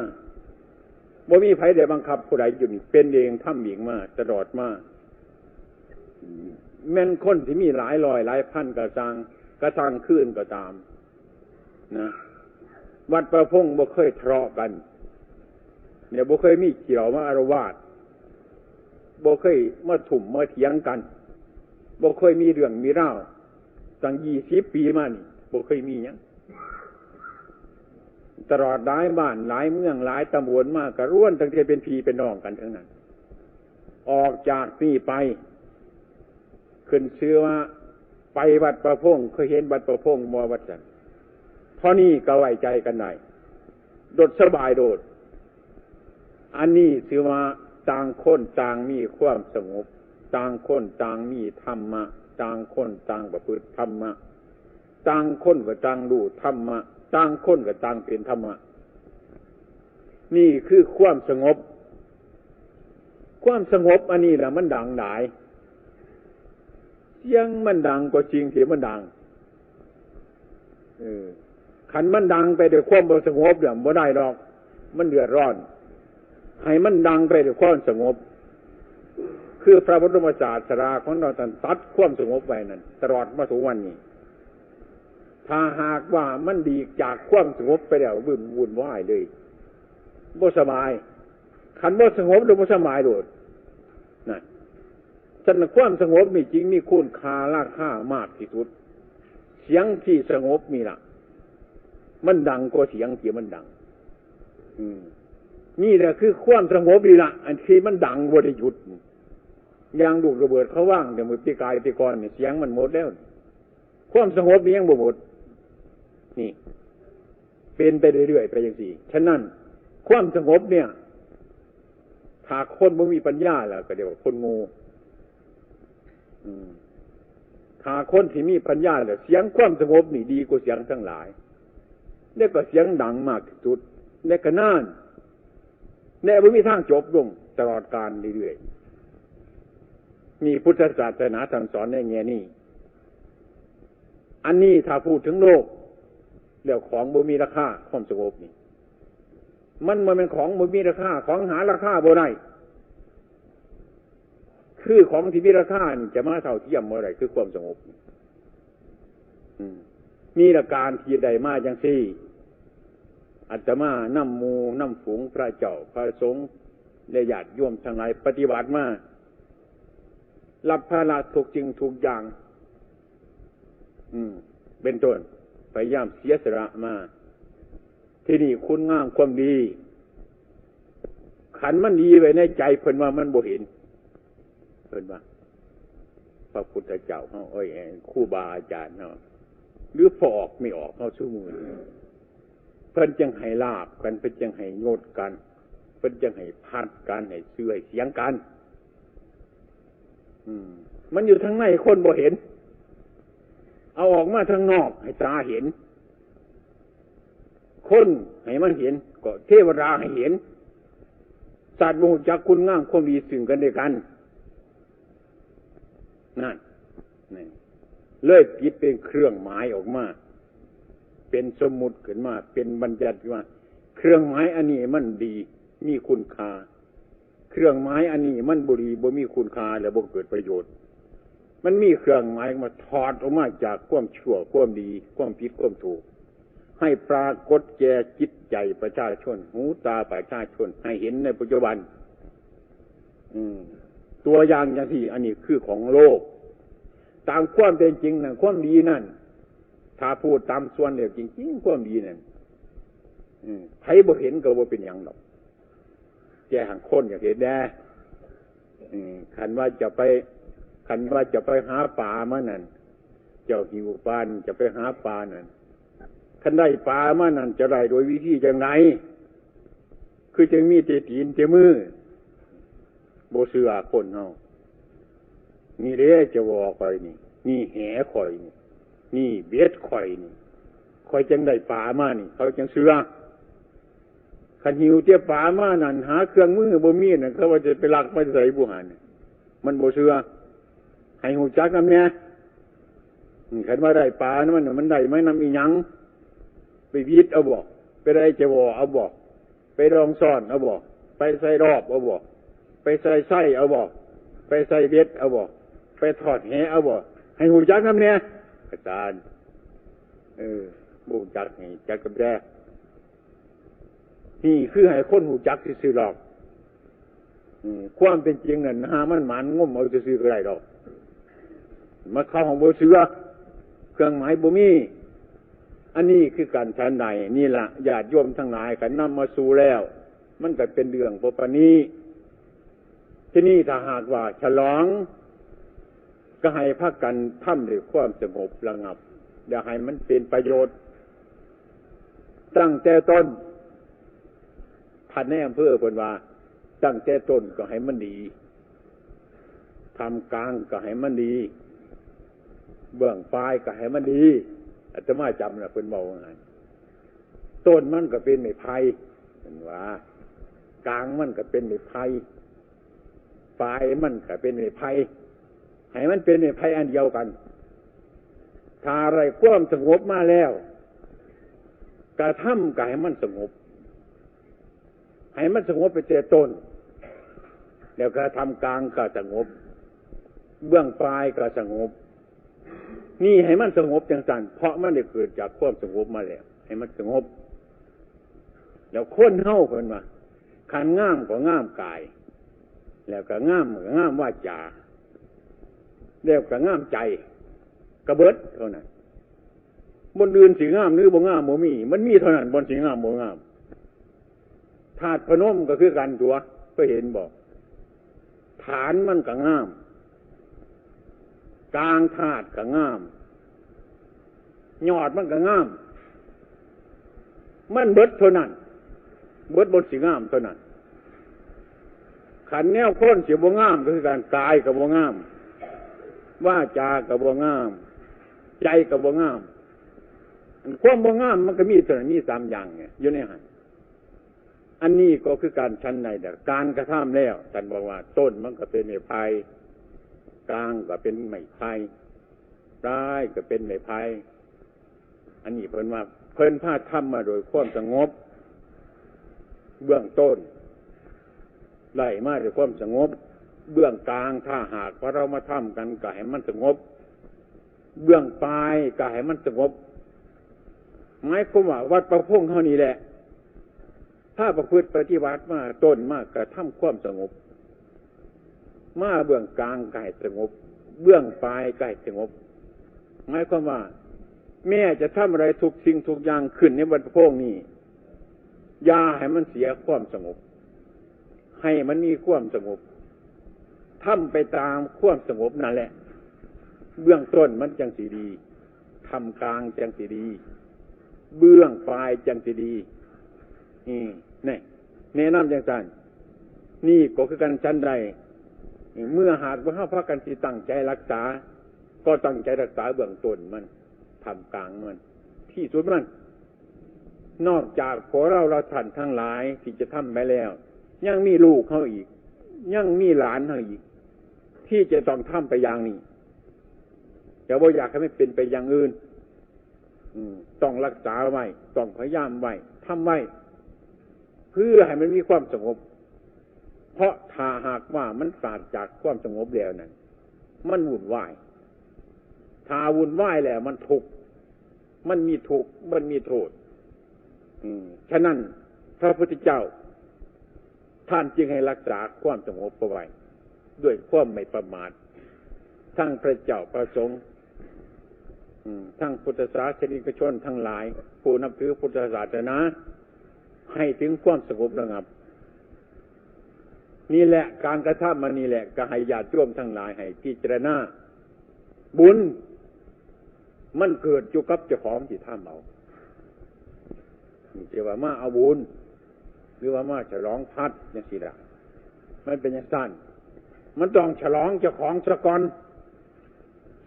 บ่มีไผได้บังคับผู้ใดอยู่นี่ เป็นเองทำเองมาตลอดมา แม่นคนที่มีหลายร้อยหลายพันก็ซ่าง ก็ซ่างคืนก็ตาม นะ วัดประพงบ่เคยทะเลาะกัน เนี่ย บ่เคยมีเกี่ยวมาอาละวาด บ่เคยมาทุ่มมาเถียงกัน บ่เคยมีเรื่องมีราว ตั้งยี่สิบปีมานี่ บ่เคยมีหยัง ตลอดหลายบ้านหลายเมืองหลายตำบลมาก็ล้วนตั้งแต่เป็นพี่เป็นน้องกันทั้งนั้น ออกจากนี่ไป ขึ้นชื่อว่าไปวัดประพง เคยเห็นวัดประพงบ่ ว่าซั่น เท่านี้ก็ไว้ใจกันได้ โดดสบายโดด อันนี้ถือว่าต่างคนต่างมีความสงบ ต่างคนต่างมีธรรมะ ต่างคนต่างประพฤติธรรมะ ต่างคนก็ต่างรู้ธรรมะ ต่างคนก็ต่างเป็นธรรมะ นี่คือความสงบ ความสงบอันนี้แหละมันดังหลาย เสียงมันดังกว่าสิ่งที่มันดัง เออ คันมันดังไปด้วยความบ่สงบเนี่ยบ่ได้ดอก มันเดือดร้อน ให้มันดังไปด้วยความสงบ คือพระบรมศาสดาของเราท่านตัดความสงบไว้นั่น ตลอดมาถึงวันนี้ ถ้าหากว่ามันหลีกจากความสงบไปแล้ว วุ่น วุ่นวายเลย บ่สบาย คันบ่สงบแล้วบ่สบายโลด นั่น ฉะนั้นความสงบนี่จึงมีคุณค่าราคามากที่สุด เสียงที่สงบนี่ล่ะ มันดังกว่าเสียงที่มันดัง อืม นี่แหละคือความสงบนี่ล่ะ อันที่มันดังบ่ได้หยุด อย่างลูกระเบิดเขาวางแต่มื้อปีกายปีก่อนนี่ เสียงมันหมดแล้ว ความสงบนี่ยังบ่หมด นี่ เป็นไปเรื่อยๆไปจังซี่ ฉะนั้นความสงบเนี่ย ถ้าคนบ่มีปัญญาแล้วก็เรียกว่าคนโง่ อืม ถ้าคนที่มีปัญญาแล้ว เสียงความสงบนี่ดีกว่าเสียงทั้งหลาย และก็เสียงดังมากที่สุด และก็นาน และบ่มีทางจบลงตลอดกาลเรื่อยๆ นี่พุทธศาสนาท่านสอนในแง่นี้ อันนี้ถ้าพูดถึงโลก แล้วของบ่มีราคา ความสงบนี่ มันบ่แม่นของบ่มีราคา ของหาราคาบ่ได้ คือของที่มีราคานี่จะมาเท่าเทียมบ่ได้ คือความสงบ อืม มีหลักการที่ได้มาจังซี่ อาตมานำหมู่นำฝูงพระเจ้าพระสงฆ์และญาติโยมทั้งหลายปฏิบัติมา รับภาระทุกสิ่งทุกอย่าง อืม เป็นต้น พยายามเสียสละมา ที่นี่คุณงามความดี คันมันดีไว้ในใจ เพิ่นว่ามันบ่เห็น เพิ่นว่า พระพุทธเจ้าเฮา เอ้ย ครูบาอาจารย์เฮา หรือพ่อออกแม่ออกเฮาซุมื้อนี้ เพิ่นจังให้ลาภกัน เพิ่นจังให้ยศกัน เพิ่นจังให้พัดกัน ให้ชื่อให้เสียงกัน อืม มันอยู่ทางในคนบ่เห็น เอาออกมาทางนอกให้ตาเห็น คนให้มันเห็น ก็เทวดาให้เห็น สัตว์บ่รู้จักคุณงามความดีซึ่งกันและกัน นั่น นี่ เลยจิตเป็นเครื่องหมายออกมา เป็นสมมุติขึ้นมา เป็นบัญญัติขึ้นมา เครื่องหมายอันนี้มันดี มีคุณค่า เครื่องหมายอันนี้มันบ่ดี บ่มีคุณค่า และบ่เกิดประโยชน์ มันมีเครื่องหมายมาถอดออกมาจากความชั่ว ความดี ความผิด ความถูก ให้ปรากฏแก่จิตใจประชาชน หูตาประชาชน ให้เห็นในปัจจุบัน อืม ตัวอย่างจังซี่ อันนี้คือของโลก ตามความเป็นจริงนะ ความดีนั่น ถ้าพูดตามส่วนแล้วจริงๆ ความดีนั่น อืม ไผบ่เห็นก็บ่เป็นหยังดอก แต่หางคนอยากเห็นแน่ อืม คันว่าจะไป คันว่าจะไปหาปลามานั่น เจ้าหิวปลานั่นจะไปหาปลานั่น คันได้ปลามานั่นจะได้โดยวิธีจังได คือจังมีแต่ตีนแต่มือ บ่เชื่อคนเฮา นี่เด้จะบอกข่อยนี่ นี่แหข่อยนี่ นี่เบ็ดข่อยนี่ ข่อยจังได้ปลามานี่ เขาจังเชื่อ คันหิวแต่ปลามานั่น หาเครื่องมือบ่มีนั่น เขาว่าจะไปลักมาใส่บุหัน มันบ่เชื่อ ให้ฮู้จักนำแหน่ อืม คันว่าได้ปลามัน มันได้มานำอีหยัง ไปวิดเอาบ่ ไปได้จะบ่เอาบ่ ไปลองซ่อนเอาบ่ ไปใส่รอบเอาบ่ ไปใส่ไส้เอาบ่ ไปใส่เบ็ดเอาบ่ ไปทอดแหเอาบ่ ให้ฮู้จักนำแหน่ อาจารย์ เออ บ่ฮู้จัก ให้จักกับแด่ นี่คือให้คนฮู้จักซื่อๆดอก อืม ความเป็นจริงนั่น หามันหมานงมเอาซื่อๆก็ได้ดอก มาเข้าของบ่เชื่อ เครื่องหมายบ่มี อันนี้คือการฉันใด นี่ล่ะ ญาติโยมทั้งหลาย คันนำมาสู่แล้ว มันก็เป็นเรื่องปกติ ทีนี้ถ้าหากว่าฉลอง ก็ให้พากันทำด้วยความสงบระงับ อย่าให้มันเป็นประโยชน์ ตั้งแต่ต้น ท่านในอำเภอเพิ่นว่า ตั้งแต่ต้นก็ให้มันดี ท่ามกลางก็ให้มันดี เบื้องปลายก็ให้มันดี อาตมาจำนะ เพิ่นเว้าว่าไง ต้นมันก็เป็นไม้ไผ่ เพิ่นว่า กลางมันก็เป็นไม้ไผ่ ปลายมันก็เป็นไม้ไผ่ ให้มันเป็นไม้ไผ่อันเดียวกัน ถ้าได้ความสงบมาแล้ว กระทำก็ให้มันสงบ ให้มันสงบไปแต่ต้น แล้วกระทำกลางก็สงบ เบื้องปลายก็สงบ นี่ให้มันสงบจังซั่น เพราะมันได้เกิดจากความสงบมาแล้ว ให้มันสงบ แล้วคนเฮาเพิ่นว่า คันงามก็งามกาย แล้วก็งาม งามวาจา แล้วก็งามใจ ก็เบิดเท่านั้น บ่อนอื่นสิงามหรือบ่งามบ่มี มันมีเท่านั้นบ่อนสิงามบ่งาม ธาตุพนมก็คือกันตัว เคยเห็นบ่ ฐานมันก็งาม กลางธาตุก็งาม ยอดมันก็งาม มันเบิดเท่านั้น เบิดบ่อนสิงามเท่านั้น คันแนวคนสิบ่งามก็คือกัน กายก็บ่งาม วาจาก็บ่งาม ใจก็บ่งาม อันความบ่งามมันก็มีเท่านั้น มีสามอย่างเนี่ย อยู่ในหั้น อันนี้ก็คือกันฉันใดเด้อ การกระทำแล้ว ท่านบอกว่าต้นมันก็เป็นไม้ไผ่ กลางก็เป็นไม้ไผ่ ปลายก็เป็นไม้ไผ่ อันนี้เพิ่นว่า เพิ่นพาทำมาโดยความสงบ เบื้องต้น ได้มาด้วยความสงบ เบื้องกลาง ถ้าหากว่าเรามาทำกันก็ให้มันสงบ เบื้องปลายก็ให้มันสงบ หมายความว่าวัดป่าพงเฮานี่แหละ ถ้าประพฤติปฏิบัติมาต้นมากกระทำความสงบ มาเบื้องกลางก็ให้สงบ เบื้องปลายก็ให้สงบ หมายความว่า แม้จะทำอะไรทุกสิ่งทุกอย่างขึ้นในวัดป่าพงนี้ อย่าให้มันเสียความสงบ ให้มันมีความสงบ ทำไปตามความสงบนั่นแหละ เบื้องต้นมันจังสิดี ท่ามกลางจังสิดี เบื้องปลายจังสิดี อืม นี่ แนะนำจังซั่น นี่ก็คือกันฉันใด เมื่อหากว่าเฮาพากันสิตั้งใจรักษา ก็ตั้งใจรักษาเบื้องต้นมัน ท่ามกลางมัน ที่สุดมัน นอกจากพวกเรา เราท่านทั้งหลายที่จะทำไปแล้ว ยังมีลูกเฮาอีก ยังมีหลานเฮาอีก ที่จะต้องทำไปอย่างนี้ แต่บ่อยากให้มันเป็นไปอย่างอื่น อืม ต้องรักษาไว้ ต้องพยายามไว้ ทำไว้ เพื่อให้มันมีความสงบ เพราะถ้าหากว่ามันปราศจากความสงบแล้วนั้น มันวุ่นวาย ถ้าวุ่นวายแล้วมันทุกข์ มันมีทุกข์ มันมีโทษ อืม ฉะนั้นพระพุทธเจ้า ท่านจึงให้รักษาความสงบเอาไว้ ด้วยความไม่ประมาท ทั้งพระเจ้าพระสงฆ์ อืม ทั้งพุทธศาสนิกชนทั้งหลาย ผู้นับถือพุทธศาสนา ให้ถึงความสงบระงับ นี่แหละการกระทำมันนี่แหละ ก็ให้ญาติโยมทั้งหลายให้พิจารณา บุญ มันเกิดอยู่กับเจ้าของที่ทำเอา นี่เรียกว่ามาเอาบุญ หรือว่ามาฉลองพัดจังซี่ล่ะ มันเป็นจังซั่น มันต้องฉลองเจ้าของซะก่อน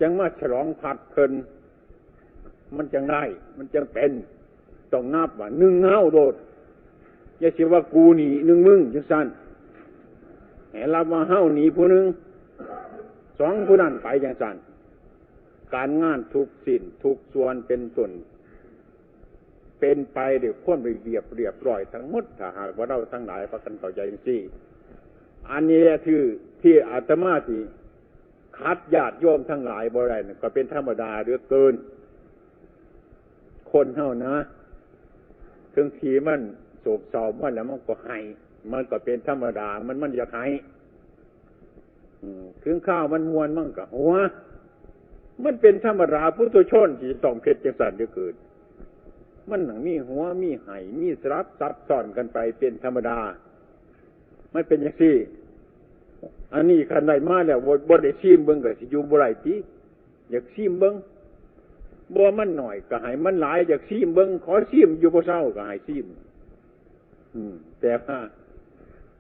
จังมาฉลองพัดเพิ่น มันจังได้ มันจังเป็น ต้องนับว่าหนึ่งเฮาโลด อย่าสิว่ากูนี่หนึ่งมึงจังซั่น ให้รับว่าเฮานี่ผู้หนึ่ง สองผู้นั้นไปจังซั่น การงานทุกสิ้นทุกส่วนเป็นต้น เป็นไปด้วยความเรียบเรียบร้อยทั้งหมด ถ้าหากว่าเราทั้งหลายพากันเข้าใจจังซี่ อันนี้แหละคือที่อาตมาสิขัดญาติโยมทั้งหลายบ่ได้นะ ก็เป็นธรรมดาเหลือเกิน คนเฮานะ ถึงทีมันโศกเศร้ามาแล้วมันก็ไห้ มันก็เป็นธรรมดา มัน มันอยากไห้ อืม ถึงคราวมันม่วนมันก็หัว มันเป็นธรรมดาปุถุชนที่จะต้องเฮ็ดจังซั่นเหลือเกิน มันหนังมีหัว มีไห้ มีสลับซับซ้อนกันไปเป็นธรรมดา มันเป็นจังซี่ อันนี้คันได้มาแล้วบ่ บ่ได้ชิมเบิ่งก็สิอยู่บ่ได้ติ อยากชิมเบิ่ง บ่มันน้อยก็ให้มันหลาย อยากชิมเบิ่ง ขอชิมอยู่บ่เซาก็ให้ชิม อืม แต่ว่า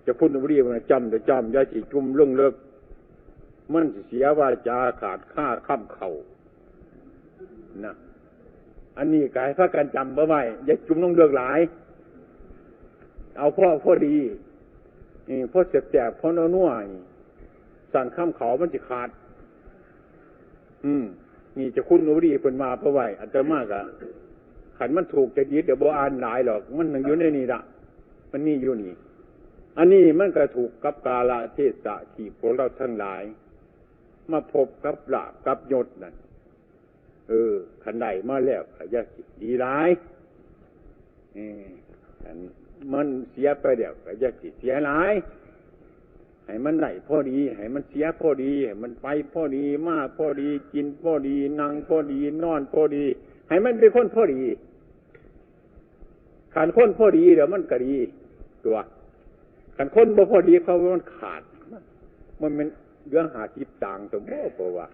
เจ้าคุณอุบลีว่า จำเด้อจำ อย่าสิจุ่มลงเลิก มันสิเสียวาจาขาดคาคำเข้า นะ อันนี้ก็ให้พากันจำเอาไว้ อย่าจุ่มลงเลิกหลาย เอาพอพอดี นี่ พอแสบๆ พอนัวๆ นี่ สั่นคำเข้ามันสิขาด อืม นี่เจ้าคุณอุบลีเพิ่นว่าเอาไว้ อาตมาก็ คันมันถูกจริตเดี๋ยวบ่อ่านหลายหรอก มันอยู่ในนี่ละ มันมีอยู่นี่ อันนี้มันก็ถูกกับกาลเทศะที่พวกเราทั้งหลาย มาพบกับลาภกับยศนั่น เออ คันได้มาแล้วก็อย่าสิดีหลาย เออ คันมันเสียไปแล้วก็อย่าสิเสียหลาย ให้มันได้พอดี ให้มันเสียพอดี ให้มันไปพอดี มาพอดี กินพอดี นั่งพอดี นอนพอดี ให้มันเป็นคนพอดี คันคนพอดีแล้วมันก็ดี ตัว คันคนบ่พอดีเขามันขาด มันเป็นเรื่องหาสิบต่างตัวบ่ เพราะว่า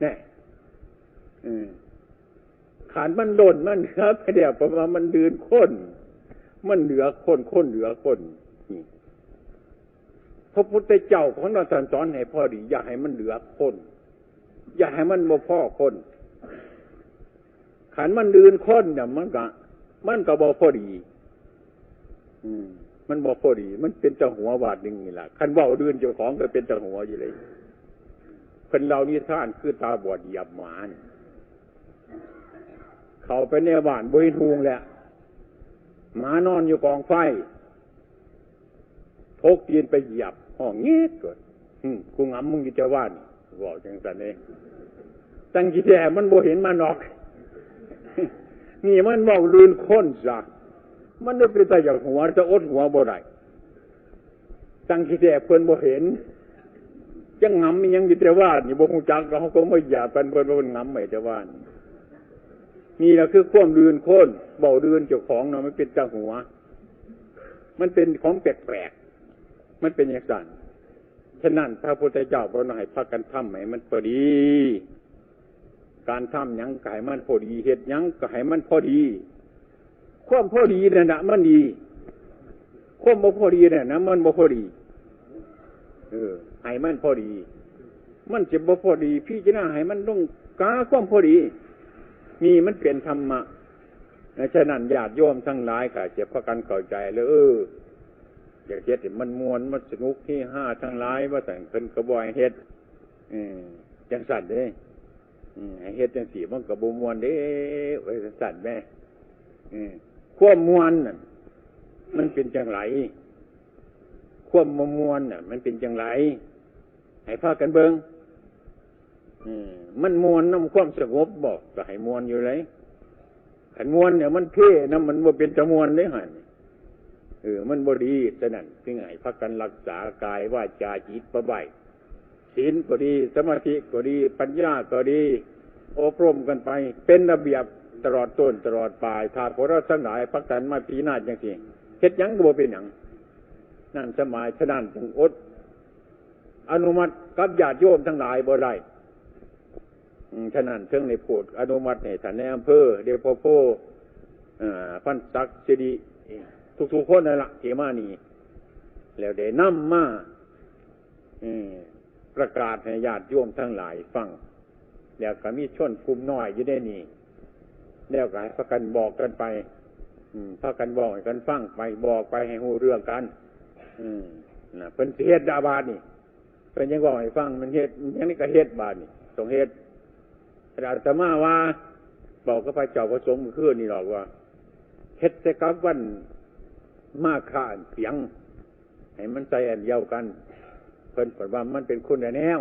แน่ อืม ขันมันล่นมันเหลือไปแล้ว เพราะว่ามันดืนคน มันเหลือคน คนเหลือคน นี่ พระพุทธเจ้าของเราท่านสอนให้พอดี อย่าให้มันเหลือคน อย่าให้มันบ่พอคน ขันมันดืนคนเนี่ย มันก็ มันก็บ่พอดี อืม มันบ่พอดี มันเป็นตาหัวบาดหนึ่งนี่แหละ คันเว้าดืนเจ้าของก็เป็นตาหัวอยู่เลย เพิ่นเล่านิทานคือตาบอดเหยียบหมานี่ เข้าไปในบ้านบ่เห็นหุงแล้ว หมานอนอยู่กองไฟ ทกตีนไปเหยียบ ฮ้องเง็ดโลด อืม กูหงำมึงอยู่แต่ว่านี่ เว้าจั่งซั้นเด้ ตั้งขี้แท้มันบ่เห็นมันดอก นี่มันเว้าลื่นคนซะ มันเลยเป็นตาอยากหัว แต่อดหัวบ่ได้ ตั้งขี้แท้เพิ่นบ่เห็น จั่งหงำอีหยังอยู่แต่ว่านี่ บ่ฮู้จัก เฮาก็มาเหยียบกัน เพิ่นว่าเพิ่นหงำไว้แต่ว่านี่ นี่ล่ะคือความลื่นคน เว้าลื่นเจ้าของเนาะ มันเป็นตาหัว มันเป็นของแปลกๆ มันเป็นจั่งซั้น ฉะนั้นพระพุทธเจ้าเพิ่นให้พากันทำให้มันพอดี การทำหยังก็ให้มันพอดี เฮ็ดหยังก็ให้มันพอดี ความพอดีนั่นน่ะมันดี ความบ่พอดีนั่นน่ะมันบ่พอดี เออ ให้มันพอดี มันสิบ่พอดี พิจารณาให้มันลงกาความพอดี นี่มันเป็นธรรมะ ฉะนั้นญาติโยมทั้งหลายก็จะพากันเข้าใจเลย เออ อยากเฮ็ดให้มันม่วน มันสนุก เฮฮาทั้งหลาย ว่าซั่น เพิ่นก็บ่ให้เฮ็ด เออ จั่งซั้นเด้ อืม ให้เฮ็ดจั่งซี้มันก็บ่ม่วนเด้ ว่าซั่นแหม เออ ความม่วนนั่น มันเป็นจั่งใด ความบ่ม่วนน่ะ มันเป็นจั่งใด ให้พากันเบิ่ง เออ มันม่วนนำความสงบบ่ ก็ให้ม่วนอยู่เลย คันม่วนเนี่ยมันเพ่นำ มันบ่เป็นตาม่วนเด้หั่น เออ มันบ่ดี ฉะนั้นจึงให้พากันรักษากายวาจาจิตบ่ไว้ ศีลก็ดี สมาธิก็ดี ปัญญาก็ดี อบรมกันไป เป็นระเบียบตลอดต้นตลอดปลาย ถ้าพวกเราทั้งหลายพากันมาพิจารณาจั่งซี้ เฮ็ดหยังก็บ่เป็นหยัง นั่นสมัย ฉะนั้นจึงอดอนุมัติกับญาติโยมทั้งหลายบ่ได้ อืม ฉะนั้นเทิงได้โปรดอนุมัติให้ท่านนายอำเภอ เดชพ่อโพ อ่า พันศักดิ์สิริ ทุกๆคนนั่นล่ะ ที่มานี่ แล้วได้นำมา อืม ประกาศให้ญาติโยมทั้งหลายฟัง แล้วก็มีชนกลุ่มน้อยอยู่ในนี่ แล้วก็ให้พากันบอกกันไป อืม พากันบอกให้กันฟังไป บอกไปให้ฮู้เรื่องกัน อืม น่ะ เพิ่นสิเฮ็ดดาบาดนี่ เพิ่นยังบอกให้ฟัง มันเฮ็ด ยังนี่ก็เฮ็ดบาดนี่ ต้องเฮ็ด แต่อาตมาว่า บอกกับพระเจ้าพระสงฆ์เมื่อคืนนี่ดอกว่า เฮ็ดแต่กับวันมาฆะอันเปียง ให้มันใส่อันเดียวกัน เพิ่นเพิ่นว่ามันเป็นคนละแนว